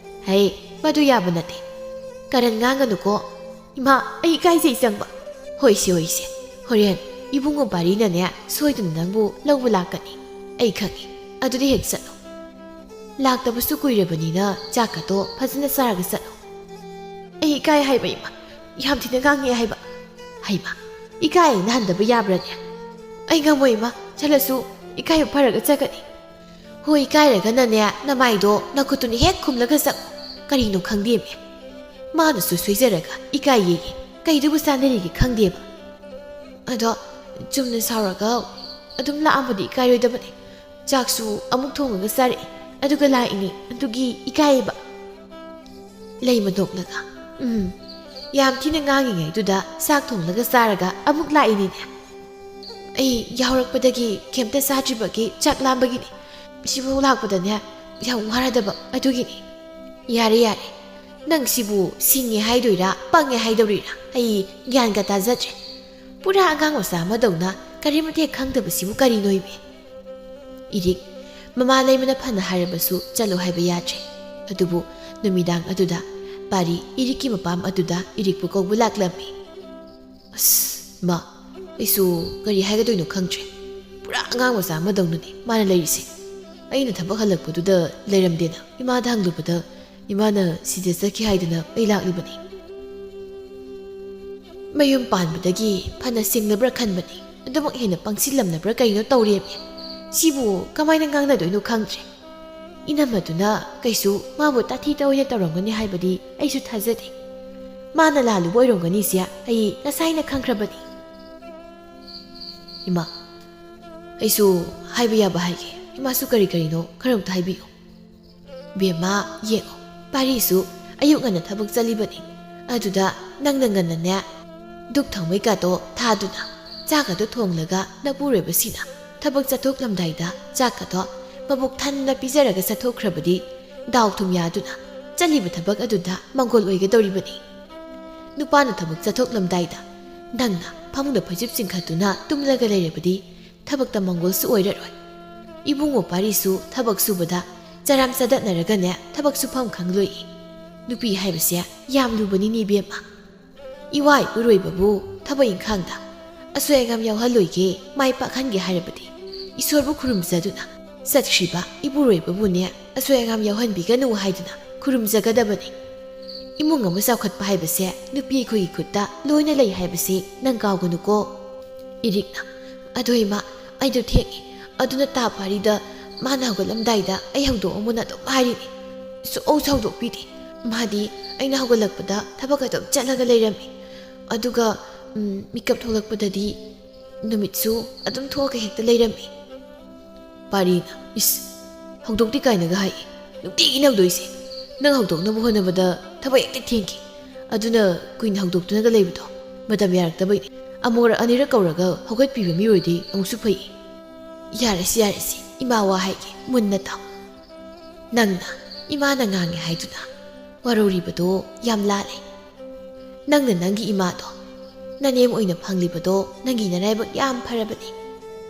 ꯍꯩ, ꯃꯗꯨ ꯌꯥꯕ ꯅꯠꯇꯦ꯫ ꯀꯔꯟ ꯉꯥꯡꯒꯅꯨꯀꯣ꯫ ꯏꯃꯥ, ꯑꯩ ꯏꯀꯥꯏꯖꯩ ꯆꯪꯕ꯫ ꯍꯣꯏꯁꯦ, ꯍꯣꯏꯁꯦ꯫ ꯍꯣꯔꯦꯟ ꯏꯕꯨꯡꯉꯣ ꯕꯥꯔꯤꯅꯅꯦ ꯁꯣꯏꯗꯅ ꯅꯪꯕꯨ ꯂꯧꯕ ꯂꯥꯛꯀꯅꯤ꯫ ꯑꯩ ꯈꯪꯉꯤ꯫ ꯑꯗꯨꯗꯤ ꯍꯦꯛ ꯆꯠꯂꯣ꯫ ꯂꯥꯛꯇꯕꯁꯨ ꯀꯨꯏꯔꯕꯅꯤꯅ ꯆꯥꯛꯀꯗꯣ ꯐꯖꯅ ꯆꯥꯔꯒ ꯆꯠꯂꯣ꯫ ꯑꯩ ꯏꯀꯥꯏ ꯍꯥꯏꯕ ꯏꯃꯥ꯫ ꯌꯥꯝ ꯊꯤꯅ ꯉꯥꯡꯉꯦ ꯍꯥꯏꯕ꯫ ꯍꯩꯃꯥ, ꯏꯀꯥꯏ ꯍꯥꯏꯅ ꯍꯟꯗꯕ ꯌꯥꯕ꯭ꯔꯅꯦ? ꯑꯩ ꯉꯝꯃꯣꯏ ꯏꯃꯥ꯫ ꯆꯠꯂꯁꯨ ꯏꯀꯥꯏꯕ ꯐꯔꯒ ꯆꯠꯀꯅꯤ꯫ ꯍꯣꯏ, ꯏꯀꯥꯏꯔꯒꯅꯅꯦ ꯅꯃꯥꯏꯗꯣ ꯅꯈꯨꯠꯇꯨꯅ ꯍꯦꯛ ꯈꯨꯝꯂꯒ ꯆꯠꯂꯣ꯫ ꯀꯔꯤꯅꯣ ꯈꯪꯗꯦꯃꯦ꯫ ꯃꯥꯅꯁꯨ ꯁꯣꯏꯖꯔꯒ ꯏꯀꯥꯏꯌꯦꯌꯦ꯫ ꯀꯩꯗꯨꯕꯨ ꯆꯥꯟꯅꯔꯤꯒꯦ ꯈꯪꯗꯦꯕ꯫ ꯑꯗꯣ ꯆꯨꯝꯅ ꯁꯥꯎꯔꯒ ꯑꯗꯨꯝ ꯂꯥꯛꯑꯝꯕꯗꯤ ꯏꯀꯥꯏꯔꯣꯏꯗꯕꯅꯦ꯫ ꯆꯥꯛꯁꯨ ꯑꯃꯨꯛ ꯊꯣꯡꯉꯒ ꯆꯥꯔꯛꯑꯦ, ꯑꯗꯨꯒ ꯂꯥꯛꯏꯅꯤ꯫ ꯑꯗꯨꯒꯤ ꯏꯀꯥꯏꯌꯦꯕ꯫ ꯂꯩꯃ ꯅꯣꯛꯂꯒ, ꯎꯝ, ꯌꯥꯝ ꯊꯤꯅ ꯉꯥꯡꯉꯤꯉꯩꯗꯨꯗ ꯆꯥꯛ ꯊꯣꯡꯂꯒ ꯆꯥꯔꯒ ꯑꯃꯨꯛ ꯂꯥꯛꯏꯅꯤꯅꯦ꯫ ꯑꯩ ꯌꯥꯍꯧꯔꯛꯄꯗꯒꯤ ꯀꯩꯝꯇ ꯆꯥꯗ꯭ꯔꯤꯕꯒꯤ ꯆꯥꯛ ꯂꯥꯝꯕꯒꯤꯅꯤ꯫ ꯁꯤꯐꯥꯎ ꯂꯥꯛꯄꯗꯅꯦ ꯌꯥꯝ ꯋꯥꯔꯗꯕ ꯑꯗꯨꯒꯤꯅꯤ꯫ ꯌꯥꯔꯦ, ꯌꯥꯔꯦ꯫ ꯅꯪ ꯁꯤꯕꯨ ꯁꯤꯡꯉꯦ ꯍꯥꯏꯗꯣꯏꯔꯥ, ꯄꯪꯉꯦ ꯍꯥꯏꯗꯧꯔꯤꯔꯥ? ꯑꯩ ꯒ꯭ꯌꯥꯟꯒ ꯇꯥꯖꯗ꯭ꯔꯦ꯫ ꯄꯨꯔꯥ ꯑꯉꯥꯡ ꯃꯆꯥ ꯑꯃꯗꯧꯅ ꯀꯔꯤꯃꯠꯇ ꯍꯦꯛ ꯈꯪꯗꯕꯁꯤꯕꯨ ꯀꯔꯤꯅꯣ ꯏꯕꯤ? ꯏꯔꯤꯛ, ꯃꯃꯥ ꯂꯩꯃꯅ ꯐꯅ ꯍꯥꯏꯔꯕꯁꯨ ꯆꯠꯂꯣ ꯍꯥꯏꯕ ꯌꯥꯗ꯭ꯔꯦ꯫ ꯑꯗꯨꯕꯨ ꯅꯨꯃꯤꯗꯥꯡ ꯑꯗꯨꯗ ꯄꯥꯔꯤ ꯏꯔꯤꯛꯀꯤ ꯃꯄꯥꯝ ꯑꯗꯨꯗ ꯏꯔꯤꯛꯄꯨ ꯀꯧꯕ ꯂꯥꯛꯂꯝꯃꯤ꯫ ꯑꯁ, ꯃꯥ, ꯑꯩꯁꯨ ꯀꯔꯤ ꯍꯥꯏꯒꯗꯣꯏꯅꯣ ꯈꯪꯗ꯭ꯔꯦ꯫ ꯄꯨꯔꯥ ꯑꯉꯥꯡ ꯃꯆꯥ ꯑꯃꯗꯧꯅꯅꯦ ꯃꯥꯅ ꯂꯩꯔꯤꯁꯦ꯫ ꯑꯩꯅ ꯊꯕꯛ ꯍꯜꯂꯛꯄꯗꯨꯗ ꯂꯩꯔꯝꯗꯦꯅ ꯏꯃꯥꯗ ꯍꯪꯂꯨꯕꯗ, ꯏꯃꯥꯅ ꯁꯤꯗ ꯆꯠꯈꯤ ꯍꯥꯏꯗꯅ ꯑꯩ ꯂꯥꯛꯂꯤꯕꯅꯤ꯫ ꯃꯌꯨꯝ ꯄꯥꯟꯕꯗꯒꯤ ꯐꯅ ꯁꯤꯡꯂꯕ꯭ꯔꯥ ꯈꯟꯕꯅꯤ, ꯑꯗꯨꯃꯛ ꯍꯦꯟꯅ ꯄꯪꯁꯤꯜꯂꯝꯂꯕ꯭ꯔꯥ ꯀꯔꯤꯅꯣ ꯇꯧꯔꯦꯃꯤ꯫ ꯁꯤꯕꯨ ꯀꯃꯥꯏꯅ ꯉꯥꯡꯅꯗꯣꯏꯅꯣ ꯈꯪꯗ꯭ꯔꯦ꯫ ꯏꯅꯝꯃꯗꯨꯅ ꯀꯩꯁꯨ ꯃꯥꯕꯨ ꯇꯥꯊꯤ ꯇꯧꯑꯣꯏꯅ ꯇꯧꯔꯝꯒꯅꯤ ꯍꯥꯏꯕꯗꯤ ꯑꯩꯁꯨ ꯊꯥꯖꯗꯦ꯫ ꯃꯥꯅ ꯂꯥꯜꯂꯨꯕ ꯑꯣꯏꯔꯝꯒꯅꯤꯁꯦ ꯑꯩ ꯉꯁꯥꯏꯅ ꯈꯪꯈ꯭ꯔꯕꯅꯤ꯫ ꯏꯃꯥ, ꯑꯩꯁꯨ ꯍꯥꯏꯕ ꯌꯥꯕ ꯍꯥꯏꯒꯦ꯫ ꯏꯃꯥꯁꯨ ꯀꯔꯤ ꯀꯔꯤꯅꯣ ꯈꯔ ꯑꯝꯇ ꯍꯥꯏꯕꯤꯌꯨ꯫ ꯕꯦꯝꯃ, ꯌꯦꯡꯉꯣ, ꯄꯥꯔꯤꯁꯨ ꯑꯌꯨꯛ ꯉꯟꯅ ꯊꯕꯛ ꯆꯠꯂꯤꯕꯅꯤ꯫ ꯑꯗꯨꯗ ꯅꯪꯅ ꯉꯟꯅꯅꯦ ꯙꯨꯞ ꯊꯥꯎꯃꯩꯀꯥꯗꯣ ꯊꯥꯗꯨꯅ, ꯆꯥꯛꯀꯗꯣ ꯊꯣꯡꯂꯒ ꯅꯄꯨꯔꯣꯏꯕꯁꯤꯅ ꯊꯕꯛ ꯆꯠꯊꯣꯛꯂꯝꯗꯥꯏꯗ ꯆꯥꯛꯀꯗꯣ ꯃꯕꯨꯛ ꯊꯟꯅ ꯄꯤꯖꯔꯒ ꯆꯠꯊꯣꯛꯈ꯭ꯔꯕꯗꯤ ꯗꯥꯎ ꯊꯨꯝ ꯌꯥꯗꯨꯅ ꯆꯠꯂꯤꯕ ꯊꯕꯛ ꯑꯗꯨꯗ ꯃꯪꯒꯣꯜ ꯑꯣꯏꯒꯗꯧꯔꯤꯕꯅꯤ꯫ ꯅꯨꯄꯥꯅ ꯊꯕꯛ ꯆꯠꯊꯣꯛꯂꯝꯗꯥꯏꯗ ꯅꯪꯅ ꯐꯃꯨꯡꯗ ꯐꯩꯖꯨꯞ ꯆꯤꯡꯈꯠꯇꯨꯅ ꯇꯨꯝꯂꯒ ꯂꯩꯔꯕꯗꯤ ꯊꯕꯛꯇ ꯃꯪꯒꯣꯜꯁꯨ ꯑꯣꯏꯔꯔꯣꯏ꯫ ꯏꯕꯨꯡꯉꯣ ꯄꯥꯔꯤꯁꯨ ꯊꯕꯛ ꯁꯨꯕꯗ ꯆꯔꯥꯝ ꯆꯗꯠꯅꯔꯒꯅꯦ ꯊꯕꯛ ꯁꯨꯐꯝ ꯈꯪꯂꯣꯏ꯫ ꯅꯨꯄꯤ ꯍꯥꯏꯕꯁꯦ ꯌꯥꯝ ꯂꯨꯕꯅꯤꯅꯦ ꯏꯕꯦꯝꯃ꯫ ꯏꯋꯥ ꯏꯄꯨꯔꯣꯏꯕꯕꯨ ꯊꯕꯛ ꯏꯪꯈꯥꯡꯗ ꯑꯁꯣꯏ ꯑꯉꯥꯝ ꯌꯥꯎꯍꯜꯂꯣꯏꯒꯦ, ꯃꯥꯏ ꯄꯥꯛꯍꯟꯒꯦ ꯍꯥꯏꯔꯕꯗꯤ ꯏꯁꯣꯔꯕꯨ ꯈꯨꯔꯨꯝꯖꯗꯨꯅ ꯆꯠꯈ꯭ꯔꯤꯕ ꯏꯄꯨꯔꯣꯏꯕꯕꯨꯅꯦ ꯑꯁꯣꯏ ꯑꯉꯥꯝ ꯌꯥꯎꯍꯟꯕꯤꯒꯅꯨ ꯍꯥꯏꯗꯨꯅ ꯈꯨꯔꯨꯝꯖꯒꯗꯕꯅꯤ꯫ ꯏꯃꯨꯡ ꯑꯃ ꯆꯥꯎꯈꯠꯄ ꯍꯥꯏꯕꯁꯦ ꯅꯨꯄꯤ ꯑꯩꯈꯣꯏꯒꯤ ꯈꯨꯠꯇ ꯂꯣꯏꯅ ꯂꯩ ꯍꯥꯏꯕꯁꯤ ꯅꯪ ꯀꯥꯎꯒꯅꯨꯀꯣ꯫ ꯏꯔꯤꯛꯅ, "ꯑꯗꯣ ꯏꯃꯥ, ꯑꯩꯗꯣ ꯊꯦꯡꯉꯦ, ꯑꯗꯨꯅ ꯇꯥ ꯄꯥꯔꯤꯗ ꯃꯥꯅ ꯍꯧꯒꯠꯂꯝꯗꯥꯏꯗ ꯑꯩ ꯍꯧꯗꯣꯛꯑꯝꯃꯨꯅ ꯑꯗꯨꯝ ꯍꯥꯏꯔꯤꯅꯤ꯫ ꯁꯨꯛꯍꯧ ꯍꯧꯗꯣꯛꯄꯤꯗꯦ꯫ ꯃꯥꯗꯤ ꯑꯩꯅ ꯍꯧꯒꯠꯂꯛꯄꯗ ꯊꯕꯛ ꯑꯗꯨꯝ ꯆꯠꯂꯒ ꯂꯩꯔꯝꯃꯤ꯫ ꯑꯗꯨꯒ, ꯎꯝ, ꯃꯤꯀꯞ ꯊꯣꯛꯂꯛꯄꯗꯗꯤ ꯅꯨꯃꯤꯠꯁꯨ ꯑꯗꯨꯝ ꯊꯣꯛꯑꯒ ꯍꯦꯛꯇ ꯂꯩꯔꯝꯃꯤ꯫" ꯄꯥꯔꯤꯅ, "ꯏꯁ, ꯍꯧꯗꯣꯛꯇꯦ ꯀꯥꯏꯅꯒ ꯍꯥꯏ꯫ ꯅꯨꯡꯇꯤꯒꯤꯅꯦ ꯍꯧꯗꯣꯛꯏꯁꯦ꯫ ꯅꯪ ꯍꯧꯗꯣꯛꯅꯕ ꯍꯣꯠꯅꯕꯗ ꯊꯕꯛ ꯍꯦꯛꯇ ꯊꯦꯡꯈꯤ꯫ ꯑꯗꯨꯅ ꯀꯨꯏꯅ ꯍꯧꯗꯣꯛꯇꯨꯅꯒ ꯂꯩꯕꯗꯣ ꯃꯇꯝ ꯌꯥꯔꯛꯇꯕꯩꯅꯦ꯫ ꯑꯃꯨꯛ ꯑꯅꯤꯔꯛ ꯀꯧꯔꯒ ꯍꯧꯒꯠꯄꯤꯕ ꯃꯤ ꯑꯣꯏꯗꯤ ꯑꯃꯨꯛꯁꯨ ꯐꯩ꯫" "ꯌꯥꯔꯦꯁꯤ, ꯌꯥꯔꯦꯁꯤ, ꯏꯃꯥ ꯋꯥ ꯍꯥꯏꯒꯦ, ꯃꯨꯟꯅ ꯇꯥꯎ꯫ ꯅꯪꯅ ꯏꯃꯥꯅ ꯉꯥꯡꯉꯦ ꯍꯥꯏꯗꯨꯅ ꯋꯥꯔꯧꯔꯤꯕꯗꯣ ꯌꯥꯝ ꯂꯥꯜꯂꯦ꯫ ꯅꯪꯅ ꯅꯪꯒꯤ ꯏꯃꯥꯗꯣ ꯅꯅꯦꯝ ꯑꯣꯏꯅ ꯐꯪꯂꯤꯕꯗꯣ ꯅꯪꯒꯤ ꯅꯔꯥꯏꯕꯛ ꯌꯥꯝ ꯐꯔꯕꯅꯤ꯫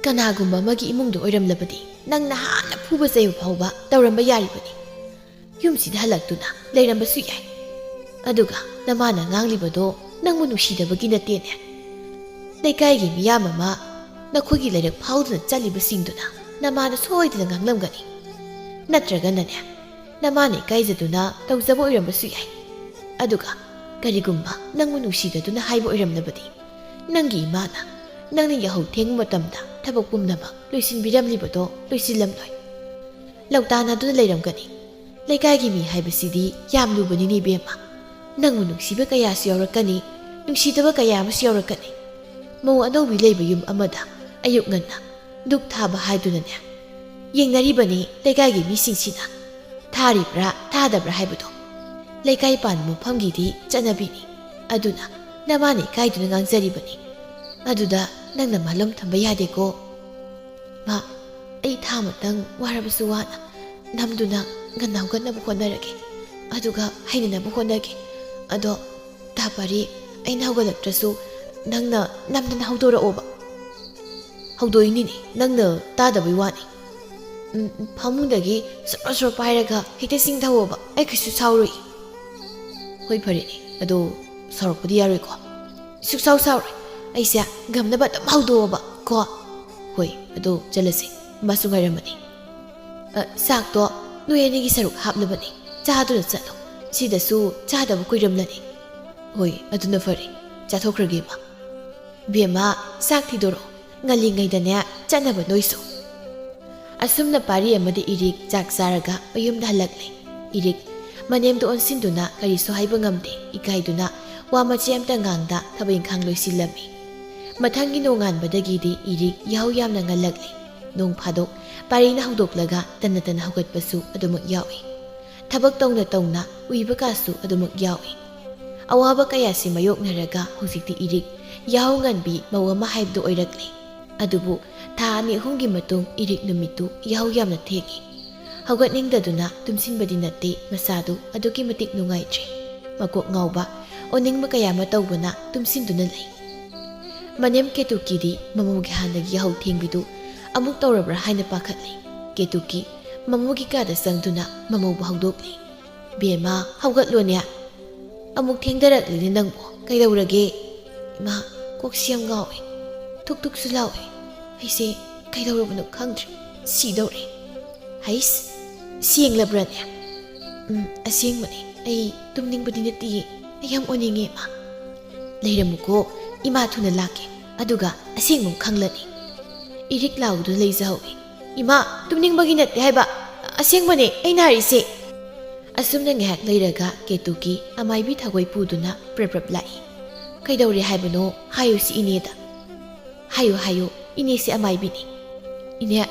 ꯀꯅꯥꯒꯨꯝꯕ ꯑꯃꯒꯤ ꯏꯃꯨꯡꯗ ꯑꯣꯏꯔꯝꯂꯕꯗꯤ ꯅꯪꯅ ꯍꯥꯟꯅ ꯐꯨꯕ ꯆꯩꯕ ꯐꯥꯎꯕ ꯇꯧꯔꯝꯕ ꯌꯥꯔꯤꯕꯅꯤ꯫ ꯌꯨꯝꯁꯤꯗ ꯍꯜꯂꯛꯇꯨꯅ ꯂꯩꯔꯝꯕꯁꯨ ꯌꯥꯏ꯫ ꯑꯗꯨꯒ ꯅꯃꯥꯅ ꯉꯥꯡꯂꯤꯕꯗꯣ ꯅꯪꯕꯨ ꯅꯨꯡꯁꯤꯗꯕꯒꯤ ꯅꯠꯇꯦꯅꯦ꯫ ꯂꯩꯀꯥꯏꯒꯤ ꯃꯤꯌꯥꯝ ꯑꯃ ꯅꯈꯣꯏꯒꯤ ꯂꯩꯔꯛ ꯐꯥꯎꯗꯨꯅ ꯆꯠꯂꯤꯕꯁꯤꯡꯗꯨꯅ ꯅꯃꯥꯗ ꯁꯣꯏꯗꯅ ꯉꯥꯡꯂꯝꯒꯅꯤ꯫ ꯅꯠꯇ꯭ꯔꯒꯅꯅꯦ, ꯅꯃꯥꯅ ꯏꯀꯥꯏꯖꯗꯨꯅ ꯇꯧꯖꯕ ꯑꯣꯏꯔꯝꯕꯁꯨ ꯌꯥꯏ꯫ ꯑꯗꯨꯒ ꯀꯔꯤꯒꯨꯝꯕ ꯅꯪꯕꯨ ꯅꯨꯡꯁꯤꯗꯗꯨꯅ ꯍꯥꯏꯕ ꯑꯣꯏꯔꯝꯂꯕꯗꯤ, ꯅꯪꯒꯤ ꯏꯃꯥꯅ ꯅꯪꯅ ꯌꯥꯍꯧ ꯊꯦꯡꯕ ꯃꯇꯝꯗ ꯊꯕꯛ ꯄꯨꯝꯅꯃꯛ ꯂꯣꯏꯁꯤꯟꯕꯤꯔꯝꯂꯤꯕꯗꯣ ꯂꯣꯏꯁꯤꯜꯂꯝꯂꯣꯏ꯫ ꯂꯧꯇꯥꯟꯅꯗꯨꯅ ꯂꯩꯔꯝꯒꯅꯤ꯫ ꯂꯩꯀꯥꯏꯒꯤ ꯃꯤ ꯍꯥꯏꯕꯁꯤꯗꯤ ꯌꯥꯝ ꯂꯨꯕꯅꯤꯅꯦ ꯏꯕꯦꯝꯃ꯫ ꯅꯪꯕꯨ ꯅꯨꯡꯁꯤꯕ ꯀꯌꯥꯁꯨ ꯌꯥꯎꯔꯛꯀꯅꯤ, ꯅꯨꯡꯁꯤꯗꯕ ꯀꯌꯥ ꯑꯃꯁꯨ ꯌꯥꯎꯔꯛꯀꯅꯤ꯫ ꯃꯧ ꯑꯅꯧꯕꯤ ꯂꯩꯕ ꯌꯨꯝ ꯑꯃꯗ ꯑꯌꯨꯛ ꯉꯟꯅ ꯙꯨꯛ ꯊꯥꯕ ꯍꯥꯏꯗꯨꯅꯅꯦ ꯌꯦꯡꯅꯔꯤꯕꯅꯤ ꯂꯩꯀꯥꯏꯒꯤ ꯃꯤꯁꯤꯡꯁꯤꯅ꯫ ꯊꯥꯔꯤꯕ꯭ꯔꯥ ꯊꯥꯗꯕ꯭ꯔꯥ ꯍꯥꯏꯕꯗꯣ ꯂꯩꯀꯥꯏ ꯄꯥꯟꯕ ꯃꯐꯝꯒꯤꯗꯤ ꯆꯠꯅꯕꯤꯅꯤ꯫ ꯑꯗꯨꯅ ꯅꯃꯥꯅ ꯏꯀꯥꯏꯗꯨꯅ ꯉꯥꯡꯖꯔꯤꯕꯅꯤ꯫ ꯑꯗꯨꯗ ꯅꯪꯅ ꯃꯥꯂꯣꯝ ꯊꯝꯕ ꯌꯥꯗꯦꯀꯣ꯫ ꯃꯥ, ꯑꯩ ꯊꯥ ꯑꯃꯇꯪ ꯋꯥꯔꯕꯁꯨ ꯋꯥꯅ ꯅꯝꯗꯨꯅ ꯉꯟꯅ ꯍꯧꯒꯠꯅꯕ ꯍꯣꯠꯅꯔꯒꯦ꯫ ꯑꯗꯨꯒ ꯍꯩꯅꯅꯕ ꯍꯣꯠꯅꯒꯦ꯫ ꯑꯗꯣ ꯇꯥ ꯄꯥꯔꯤ, ꯑꯩꯅ ꯍꯧꯒꯠꯂꯛꯇ꯭ꯔꯁꯨ ꯅꯪꯅ ꯅꯝꯗꯅ ꯍꯧꯗꯣꯔꯛꯑꯣꯕ꯫ ꯍꯧꯗꯣꯛꯏꯅꯤꯅꯦ, ꯅꯪꯅ ꯇꯥꯗꯕꯩ ꯋꯥꯅꯤ꯫ ꯎꯝ, ꯐꯃꯨꯡꯗꯒꯤ ꯁꯣꯔꯣ ꯁꯣꯔꯣ ꯄꯥꯏꯔꯒ ꯍꯦꯛꯇ ꯆꯤꯡꯊꯧꯑꯣꯕ, ꯑꯩ ꯀꯩꯁꯨ ꯁꯥꯎꯔꯣꯏ꯫ ꯍꯣꯏ, ꯐꯔꯦꯅꯦ, ꯑꯗꯣ ꯁꯥꯎꯔꯛꯄꯗꯤ ꯌꯥꯔꯣꯏꯀꯣ? ꯁꯨꯛꯁꯥꯎ ꯁꯥꯎꯔꯣꯏ꯫ ꯑꯩꯁꯦ ꯉꯝꯅꯕ ꯑꯗꯨꯝ ꯍꯧꯗꯣꯛꯑꯣꯕ ꯀꯣ꯫ ꯍꯣꯏ, ꯑꯗꯣ ꯆꯠꯂꯁꯦ, ꯃꯥꯁꯨ ꯉꯥꯏꯔꯝꯃꯅꯤ꯫ ꯑ, ꯆꯥꯛꯇꯣ ꯅꯣꯏ ꯑꯅꯤꯒꯤ ꯁꯔꯨꯛ ꯍꯥꯞꯂꯕꯅꯤ, ꯆꯥꯗꯨꯅ ꯆꯠꯂꯣ꯫ ꯁꯤꯗꯁꯨ ꯆꯥꯗꯕ ꯀꯨꯏꯔꯝꯂꯅꯤ꯫ ꯍꯣꯏ, ꯑꯗꯨꯅ ꯐꯔꯦ, ꯆꯥꯊꯣꯛꯈ꯭ꯔꯒꯦ ꯏꯃꯥ꯫ ꯕꯦꯝꯃ, ꯆꯥꯛ ꯊꯤꯗꯣꯔꯛꯑꯣ, ꯉꯜꯂꯤꯉꯩꯗꯅꯦ ꯆꯠꯅꯕ ꯅꯣꯏꯁꯨ꯫ ꯑꯁꯨꯝꯅ ꯄꯥꯔꯤ ꯑꯃꯗꯤ ꯏꯔꯤꯛ ꯆꯥꯛ ꯆꯥꯔꯒ ꯃꯌꯨꯝꯗ ꯍꯜꯂꯛꯂꯦ꯫ ꯏꯔꯤꯛ ꯃꯅꯦꯝꯗ ꯑꯣꯟꯁꯤꯟꯗꯨꯅ ꯀꯔꯤꯁꯨ ꯍꯥꯏꯕ ꯉꯝꯗꯦ, ꯏꯀꯥꯏꯗꯨꯅ ꯋꯥ ꯃꯆꯦꯠ ꯑꯝꯇ ꯉꯥꯡꯗ ꯊꯕꯛ ꯏꯪꯈꯥꯡ ꯂꯣꯏꯁꯤꯜꯂꯝꯃꯤ꯫ ꯃꯊꯪꯒꯤ ꯅꯣꯡꯉꯥꯟꯕꯗꯒꯤꯗꯤ ꯏꯔꯤꯛ ꯌꯥꯍꯧ ꯌꯥꯝꯅ ꯉꯜꯂꯛꯂꯦ꯫ ꯅꯣꯡ ꯐꯥꯗꯣꯛ ꯄꯥꯔꯤꯅ ꯍꯧꯗꯣꯛꯂꯒ ꯇꯟꯅ ꯇꯟꯅ ꯍꯧꯒꯠꯄꯁꯨ ꯑꯗꯨꯃꯛ ꯌꯥꯎꯏ꯫ ꯊꯕꯛ ꯇꯧꯅ ꯇꯧꯅ ꯎꯏꯕ ꯀꯥꯁꯨ ꯑꯗꯨꯃꯛ ꯌꯥꯎꯏ꯫ ꯑꯋꯥꯕ ꯀꯌꯥꯁꯤ ꯃꯥꯌꯣꯛꯅꯔꯒ ꯍꯧꯖꯤꯛꯇꯤ ꯏꯔꯤꯛ ꯌꯥꯍꯧ ꯉꯟꯕꯤ ꯃꯧ ꯑꯃ ꯍꯥꯏꯕꯗꯨ ꯑꯣꯏꯔꯛꯂꯦ꯫ ꯑꯗꯨꯕꯨ ꯊꯥ ꯑꯅꯤ ꯑꯍꯨꯝꯒꯤ ꯃꯇꯨꯡ ꯏꯔꯤꯛ ꯅꯨꯃꯤꯠꯇꯨ ꯌꯥꯍꯧ ꯌꯥꯝꯅ ꯊꯦꯡꯏ꯫ ꯍꯧꯒꯠꯅꯤꯡꯗꯗꯨꯅ ꯇꯨꯝꯁꯤꯟꯕꯗꯤ ꯅꯠꯇꯦ, ꯃꯁꯥꯗꯨ ꯑꯗꯨꯛꯀꯤ ꯃꯇꯤꯛ ꯅꯨꯡꯉꯥꯏꯇ꯭ꯔꯦ꯫ ꯃꯀꯣꯛ ꯉꯥꯎꯕ, ꯑꯣꯅꯤꯡꯕ ꯀꯌꯥ ꯑꯃ ꯇꯧꯕꯅ ꯇꯨꯝꯁꯤꯟꯗꯨꯅ ꯂꯩ꯫ ꯃꯅꯦꯝ ꯀꯦꯇꯨꯀꯤꯗꯤ ꯃꯃꯧꯒꯤ ꯍꯥꯟꯅꯒꯤ ꯌꯥꯍꯧ ꯊꯦꯡꯕꯤꯗꯨ ꯑꯃꯨꯛ ꯇꯧꯔꯕ꯭ꯔꯥ ꯍꯥꯏꯅ ꯄꯥꯈꯠꯂꯤ꯫ ꯀꯦꯇꯨꯀꯤ ꯃꯃꯧꯒꯤ ꯀꯥꯗ ꯆꯪꯗꯨꯅ ꯃꯃꯧꯕꯨ ꯍꯧꯗꯣꯛꯂꯤ꯫ "ꯕꯦꯝꯃ, ꯍꯧꯒꯠꯂꯣꯅꯦ꯫ ꯑꯃꯨꯛ ꯊꯦꯡꯊꯔꯛꯂꯤꯅꯦ ꯅꯪꯕꯨ꯫ ꯀꯩꯗꯧꯔꯒꯦ?" "ꯏꯃꯥ, ꯀꯣꯛꯁꯤ ꯌꯥꯝ ꯉꯥꯎꯏ꯫ ꯊꯨꯛ ꯊꯨꯛꯁꯨ ꯂꯥꯎꯏ꯫ ꯑꯩꯁꯦ ꯀꯩꯗꯧꯔꯕꯅꯣ ꯈꯪꯗ꯭ꯔꯦ꯫ ꯁꯤꯗꯧꯔꯦ꯫" "ꯍꯩꯁ, ꯁꯦꯡꯂꯕ꯭ꯔꯅꯦ?" "ꯎꯝ, ꯑꯁꯦꯡꯕꯅꯦ꯫ ꯑꯩ ꯇꯨꯝꯅꯤꯡꯕꯗꯤ ꯅꯠꯇꯤꯌꯦ꯫ ꯑꯩ ꯌꯥꯝ ꯑꯣꯅꯤꯡꯉꯦ, ꯏꯃꯥ꯫" "ꯂꯩꯔꯝꯃꯨꯀꯣ, ꯏꯃꯥ ꯊꯨꯅ ꯂꯥꯛꯀꯦ꯫ ꯑꯗꯨꯒ ꯑꯁꯦꯡꯕ ꯑꯃ ꯈꯪꯂꯅꯤ꯫" ꯏꯔꯤꯛ ꯂꯥꯎꯗꯨꯅ ꯂꯩꯖꯍꯧꯏ꯫ "ꯏꯃꯥ, ꯇꯨꯝꯅꯤꯡꯕꯒꯤ ꯅꯠꯇꯦ ꯍꯥꯏꯕ, ꯑꯁꯦꯡꯕꯅꯦ ꯑꯩꯅ ꯍꯥꯏꯔꯤꯁꯦ꯫" ꯑꯁꯨꯝꯅ ꯉꯥꯏꯍꯥꯛ ꯂꯩꯔꯒ ꯀꯦꯇꯨꯀꯤ ꯑꯃꯥꯏꯕꯤ ꯊꯒꯣꯏ ꯄꯨꯗꯨꯅ ꯄ꯭ꯔꯞ ꯄ꯭ꯔꯞ ꯂꯥꯛꯏ꯫ "ꯀꯩꯗꯧꯔꯦ ꯍꯥꯏꯕꯅꯣ? ꯍꯥꯏꯌꯨꯁꯤ ꯏꯅꯦꯗ꯫" "ꯍꯥꯏꯌꯨ, ꯍꯥꯏꯌꯨ, ꯏꯅꯦꯁꯦ ꯑꯃꯥꯏꯕꯤꯅꯤ꯫" "ꯏꯅꯦ,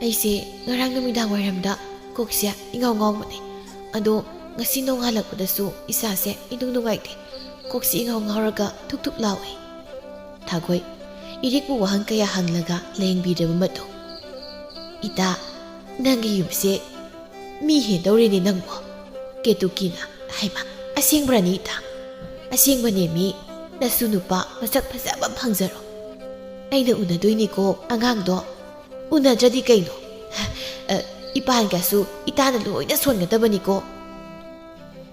ꯑꯩꯁꯦ ꯉꯔꯥꯡ ꯅꯨꯃꯤꯗꯥꯡ ꯋꯥꯏꯔꯝꯗ ꯀꯣꯛꯁꯦ ꯏꯉꯥꯎ ꯉꯥꯎꯕꯅꯦ꯫ ꯑꯗꯣ ꯉꯁꯤ ꯅꯣꯡꯉꯥꯜꯂꯛꯄꯗꯁꯨ ꯏꯁꯥꯁꯦ ꯏꯅꯨꯡ ꯅꯨꯡꯉꯥꯏꯇꯦ꯫ ꯀꯣꯛꯁꯦ ꯏꯉꯥꯎ ꯉꯥꯎꯔꯒ ꯊꯨꯛ ꯊꯨꯛ ꯂꯥꯎꯏ꯫" ꯊꯒꯣꯏ, ꯏꯔꯤꯛꯄꯨ ꯋꯥꯍꯪ ꯀꯌꯥ ꯍꯪꯂꯒ ꯂꯥꯌꯦꯡꯕꯤꯔꯕ ꯃꯇꯨꯡ, "ꯏꯇꯥ, ꯅꯪꯒꯤ ꯌꯨꯝꯁꯦ ꯃꯤ ꯍꯦꯟꯗꯧꯔꯦꯅꯦ ꯅꯪꯕꯣ꯫ ꯀꯦꯇꯨꯀꯤꯅ, "ꯍꯩꯃꯥ, ꯑꯁꯦꯡꯕ꯭ꯔꯅꯤ ꯏꯇꯥ?" "ꯑꯁꯦꯡꯕꯅꯦ ꯃꯤ, ꯅꯁꯨ ꯅꯨꯄꯥ ꯃꯁꯛ ꯐꯖꯕ ꯐꯪꯖꯔꯣ꯫ ꯑꯩꯅ ꯎꯅꯗꯣꯏꯅꯤꯀꯣ ꯑꯉꯥꯡꯗꯣ꯫ ꯎꯅꯗ꯭ꯔꯗꯤ ꯀꯩꯅꯣ? ꯑ, ꯏꯄꯥꯟꯒꯁꯨ ꯏꯇꯥꯅ ꯂꯣꯏꯅ ꯁꯣꯟꯒꯗꯕꯅꯤꯀꯣ꯫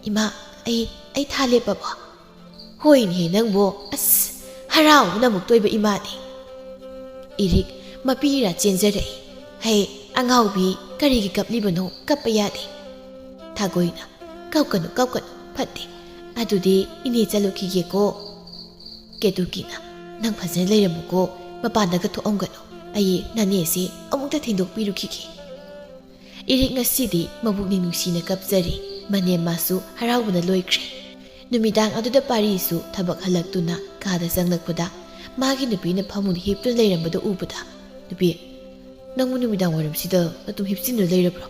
ꯏꯃꯥ, ꯑꯩ, ꯑꯩ ꯊꯥ ꯂꯦꯞꯄꯕꯣ?" "ꯍꯣꯏꯅꯦꯍꯦ ꯅꯪꯕꯣ, ꯑꯁ, ꯍꯔꯥꯎꯕꯅ ꯑꯃꯨꯛ ꯇꯣꯏꯕ ꯏꯃꯥꯅꯦ꯫" ꯏꯔꯤꯛ ꯃꯄꯤ ꯏꯔꯥ ꯆꯦꯟꯖꯔꯛꯏ꯫ "ꯍꯦ, ꯑꯉꯥꯎꯕꯤ, ꯀꯔꯤꯒꯤ ꯀꯞꯂꯤꯕꯅꯣ? ꯀꯞꯄ ꯌꯥꯗꯦ꯫" ꯊꯥꯒꯣꯏꯅ, "ꯀꯞꯀꯅꯨ, ꯀꯞꯀꯅꯨ, ꯐꯠꯇꯦ꯫ ꯑꯗꯨꯗꯤ ꯏꯅꯦ ꯆꯠꯂꯨꯈꯤꯒꯦꯀꯣ꯫" ꯀꯦꯇꯨꯀꯤꯅ, "ꯅꯪ ꯐꯖꯅ ꯂꯩꯔꯝꯃꯨꯀꯣ, ꯃꯄꯥꯟꯗꯒ ꯊꯣꯛꯑꯝꯒꯅꯨ꯫ ꯑꯩ ꯅꯅꯦꯁꯤ ꯑꯃꯨꯛꯇ ꯊꯤꯟꯗꯣꯛꯄꯤꯔꯨꯈꯤꯒꯦ꯫" ꯏꯔꯤꯛ ꯉꯁꯤꯗꯤ ꯃꯕꯨꯛꯅꯤꯡ ꯅꯨꯡꯁꯤꯅ ꯀꯞꯆꯔꯤ꯫ ꯃꯅꯦꯝ ꯃꯥꯁꯨ ꯍꯔꯥꯎꯕꯅ ꯂꯣꯏꯈ꯭ꯔꯦ꯫ ꯅꯨꯃꯤꯗꯥꯡ ꯑꯗꯨꯗ ꯄꯥꯔꯤꯁꯨ ꯊꯕꯛ ꯍꯜꯂꯛꯇꯨꯅ ꯀꯥꯗ ꯆꯪꯂꯛꯄꯗ ꯃꯥꯒꯤ ꯅꯨꯄꯤꯅ ꯐꯃꯨꯡꯗ ꯍꯤꯞꯇꯨꯅ ꯂꯩꯔꯝꯕꯗꯨ ꯎꯕꯗ, "ꯅꯨꯄꯤ, ꯅꯪꯕꯨ ꯅꯨꯃꯤꯗꯥꯡ ꯋꯥꯏꯔꯝꯁꯤꯗ ꯑꯗꯨꯝ ꯍꯤꯞꯆꯤꯟꯗꯨꯅ ꯂꯩꯔꯕ꯭ꯔꯣ?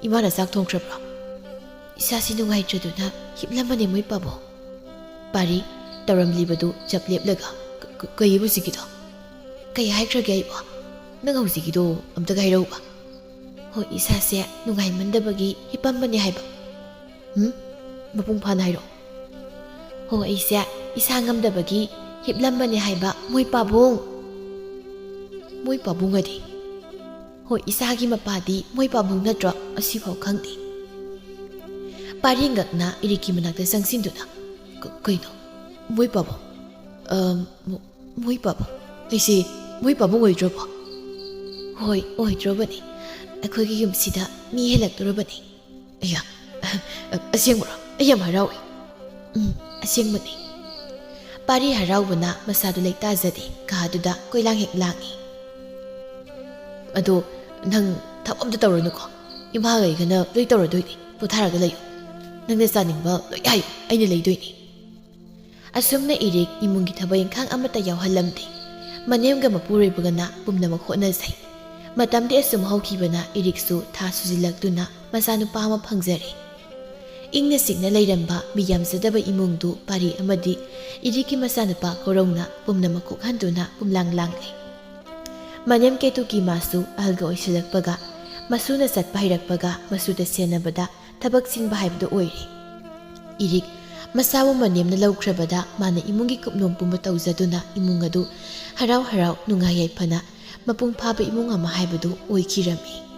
ꯏꯃꯥꯅ ꯆꯥꯛ ꯊꯣꯡꯈ꯭ꯔꯕ꯭ꯔꯣ?" "ꯏꯁꯥꯁꯤ ꯅꯨꯡꯉꯥꯏꯇ꯭ꯔꯗꯨꯅ ꯍꯤꯞꯂꯝꯕꯅꯦ ꯃꯣꯏ ꯄꯥꯕꯨꯡ꯫" ꯄꯥꯔꯤ ꯇꯧꯔꯝꯂꯤꯕꯗꯨ ꯆꯞ ꯂꯦꯞꯂꯒ, "ꯀ-, ꯀ-, ꯀꯩꯕꯨ ꯍꯧꯖꯤꯛꯀꯤꯗꯣ? ꯀꯩ ꯍꯥꯏꯈ꯭ꯔꯒꯦ ꯑꯩꯕꯣ? ꯅꯪ ꯍꯧꯖꯤꯛꯀꯤꯗꯣ ꯑꯝꯇꯒ ꯍꯥꯏꯔꯛꯎꯕ꯫" "ꯍꯣꯏ, ꯏꯁꯥꯁꯦ ꯅꯨꯡꯉꯥꯏꯃꯟꯗꯕꯒꯤ ꯍꯤꯞꯄꯝꯕꯅꯦ ꯍꯥꯏꯕ꯫" "ꯍꯨꯝ? ꯃꯄꯨꯡ ꯐꯥꯅ ꯍꯥꯏꯔꯛꯑꯣ꯫" "ꯍꯣ, ꯑꯩꯁꯦ ꯏꯁꯥ ꯉꯝꯗꯕꯒꯤ ꯍꯤꯞꯂꯝꯕꯅꯦ ꯍꯥꯏꯕ ꯃꯣꯏ ꯄꯥꯕꯨꯡ꯫" "ꯃꯣꯏ ꯄꯥꯕꯨꯡ ꯑꯗꯤ?" "ꯍꯣꯏ, ꯏꯁꯥꯒꯤ ꯃꯄꯥꯗꯤ ꯃꯣꯏ ꯄꯥꯕꯨꯡ ꯅꯠꯇ꯭ꯔꯣ? ꯑꯁꯤꯐꯥꯎ ꯈꯪꯗꯦ꯫" ꯄꯥꯔꯤ ꯉꯛꯅ ꯏꯔꯤꯛꯀꯤ ꯃꯅꯥꯛꯇ ꯆꯪꯁꯤꯟꯗꯨꯅ, "ꯀ-, ꯀꯩꯅꯣ? ꯃꯣꯏ ꯄꯥꯕꯨꯡ? ꯑ, ꯃꯣ-, ꯃꯣꯏ ꯄꯥꯕꯨꯡ? ꯑꯩꯁꯦ ꯃꯣꯏ ꯄꯥꯕꯨꯡ ꯑꯣꯏꯗ꯭ꯔꯕꯣ?" "ꯍꯣꯏ, ꯑꯣꯏꯗ꯭ꯔꯕꯅꯤ꯫ ꯑꯩꯈꯣꯏꯒꯤ ꯌꯨꯝꯁꯤꯗ ꯃꯤ ꯍꯦꯜꯂꯛꯇꯣꯔꯕꯅꯤ꯫" "ꯑꯌꯥ, ꯑ-, ꯑ-, ꯑꯁꯦꯡꯕꯔꯣ? ꯑꯩ ꯌꯥꯝ ꯍꯔꯥꯎꯏ꯫" "ꯎꯝ, ꯑꯁꯦꯡꯕꯅꯤ꯫" ꯄꯥꯔꯤ ꯍꯔꯥꯎꯕꯅ ꯃꯁꯥꯗꯨ ꯂꯩꯇꯥꯖꯗꯦ, ꯀꯥꯗꯨꯗ ꯀꯣꯏꯂꯥꯡ ꯍꯦꯛ ꯂꯥꯡꯏ꯫ "ꯑꯗꯣ ꯅꯪ ꯊꯕꯛ ꯑꯝꯇ ꯇꯧꯔꯨꯅꯨꯀꯣ꯫ ꯏꯃꯥꯒ ꯑꯩꯒꯅ ꯂꯣꯏ ꯇꯧꯔꯗꯣꯏꯅꯤ꯫ ꯄꯣꯊꯥꯔꯒ ꯂꯩꯌꯨ꯫ ꯅꯪꯅ ꯆꯥꯅꯤꯡꯕ ꯂꯣꯏ ꯍꯥꯏꯌꯨ, ꯑꯩꯅ ꯂꯩꯗꯣꯏꯅꯤ꯫" ꯑꯁꯨꯝꯅ ꯏꯔꯤꯛ ꯏꯃꯨꯡꯒꯤ ꯊꯕꯛ ꯏꯪꯈꯥꯡ ꯑꯃꯠꯇ ꯌꯥꯎꯍꯜꯂꯝꯗꯦ꯫ ꯃꯅꯦꯝꯒ ꯃꯄꯨꯔꯣꯏꯕꯒꯅ ꯄꯨꯝꯅꯃꯛ ꯍꯣꯠꯅꯖꯩ꯫ ꯃꯇꯝꯗꯤ ꯑꯁꯨꯝ ꯍꯧꯈꯤꯕꯅ ꯏꯔꯤꯛꯁꯨ ꯊꯥ ꯁꯨꯖꯤꯜꯂꯛꯇꯨꯅ ꯃꯆꯥꯅꯨꯄꯥ ꯑꯃ ꯐꯪꯖꯔꯦ꯫ ꯏꯪꯅ ꯆꯤꯛꯅ ꯂꯩꯔꯝꯕ ꯃꯤ ꯌꯥꯝꯖꯗꯕ ꯏꯃꯨꯡꯗꯨ ꯄꯥꯔꯤ ꯑꯃꯗꯤ ꯏꯔꯤꯛꯀꯤ ꯃꯆꯥꯅꯨꯄꯥ ꯈꯣꯔꯧꯅ ꯄꯨꯝꯅꯃꯛ ꯀꯣꯛꯍꯟꯗꯨꯅ ꯄꯨꯝꯂꯥꯡ ꯂꯥꯡꯂꯦ꯫ ꯃꯅꯦꯝ ꯀꯦꯇꯨꯀꯤ ꯃꯥꯁꯨ ꯑꯍꯜꯒ ꯑꯣꯏꯁꯤꯜꯂꯛꯄꯒ, ꯃꯁꯨꯅ ꯆꯠꯄ ꯍꯩꯔꯛꯄꯒ ꯃꯁꯨꯗ ꯁꯦꯟꯅꯕꯗ ꯊꯕꯛ ꯆꯤꯟꯕ ꯍꯥꯏꯕꯗꯨ ꯑꯣꯏꯔꯦ꯫ ꯏꯔꯤꯛ ꯃꯁꯥꯕꯨ ꯃꯅꯦꯝꯅ ꯂꯧꯈ꯭ꯔꯕꯗ ꯃꯥꯅ ꯏꯃꯨꯡꯒꯤ ꯀꯨꯞꯅꯣꯝ ꯄꯨꯝꯕ ꯇꯧꯖꯗꯨꯅ ꯏꯃꯨꯡ ꯑꯗꯨ ꯍꯔꯥꯎ ꯍꯔꯥꯎ ꯅꯨꯡꯉꯥꯏ ꯌꯥꯏꯐꯅ ꯃꯄꯨꯡ ꯐꯥꯕ ꯏꯃꯨꯡ ꯑꯃ ꯍꯥꯏꯕꯗꯨ ꯑꯣꯏꯈꯤꯔꯝꯃꯤ꯫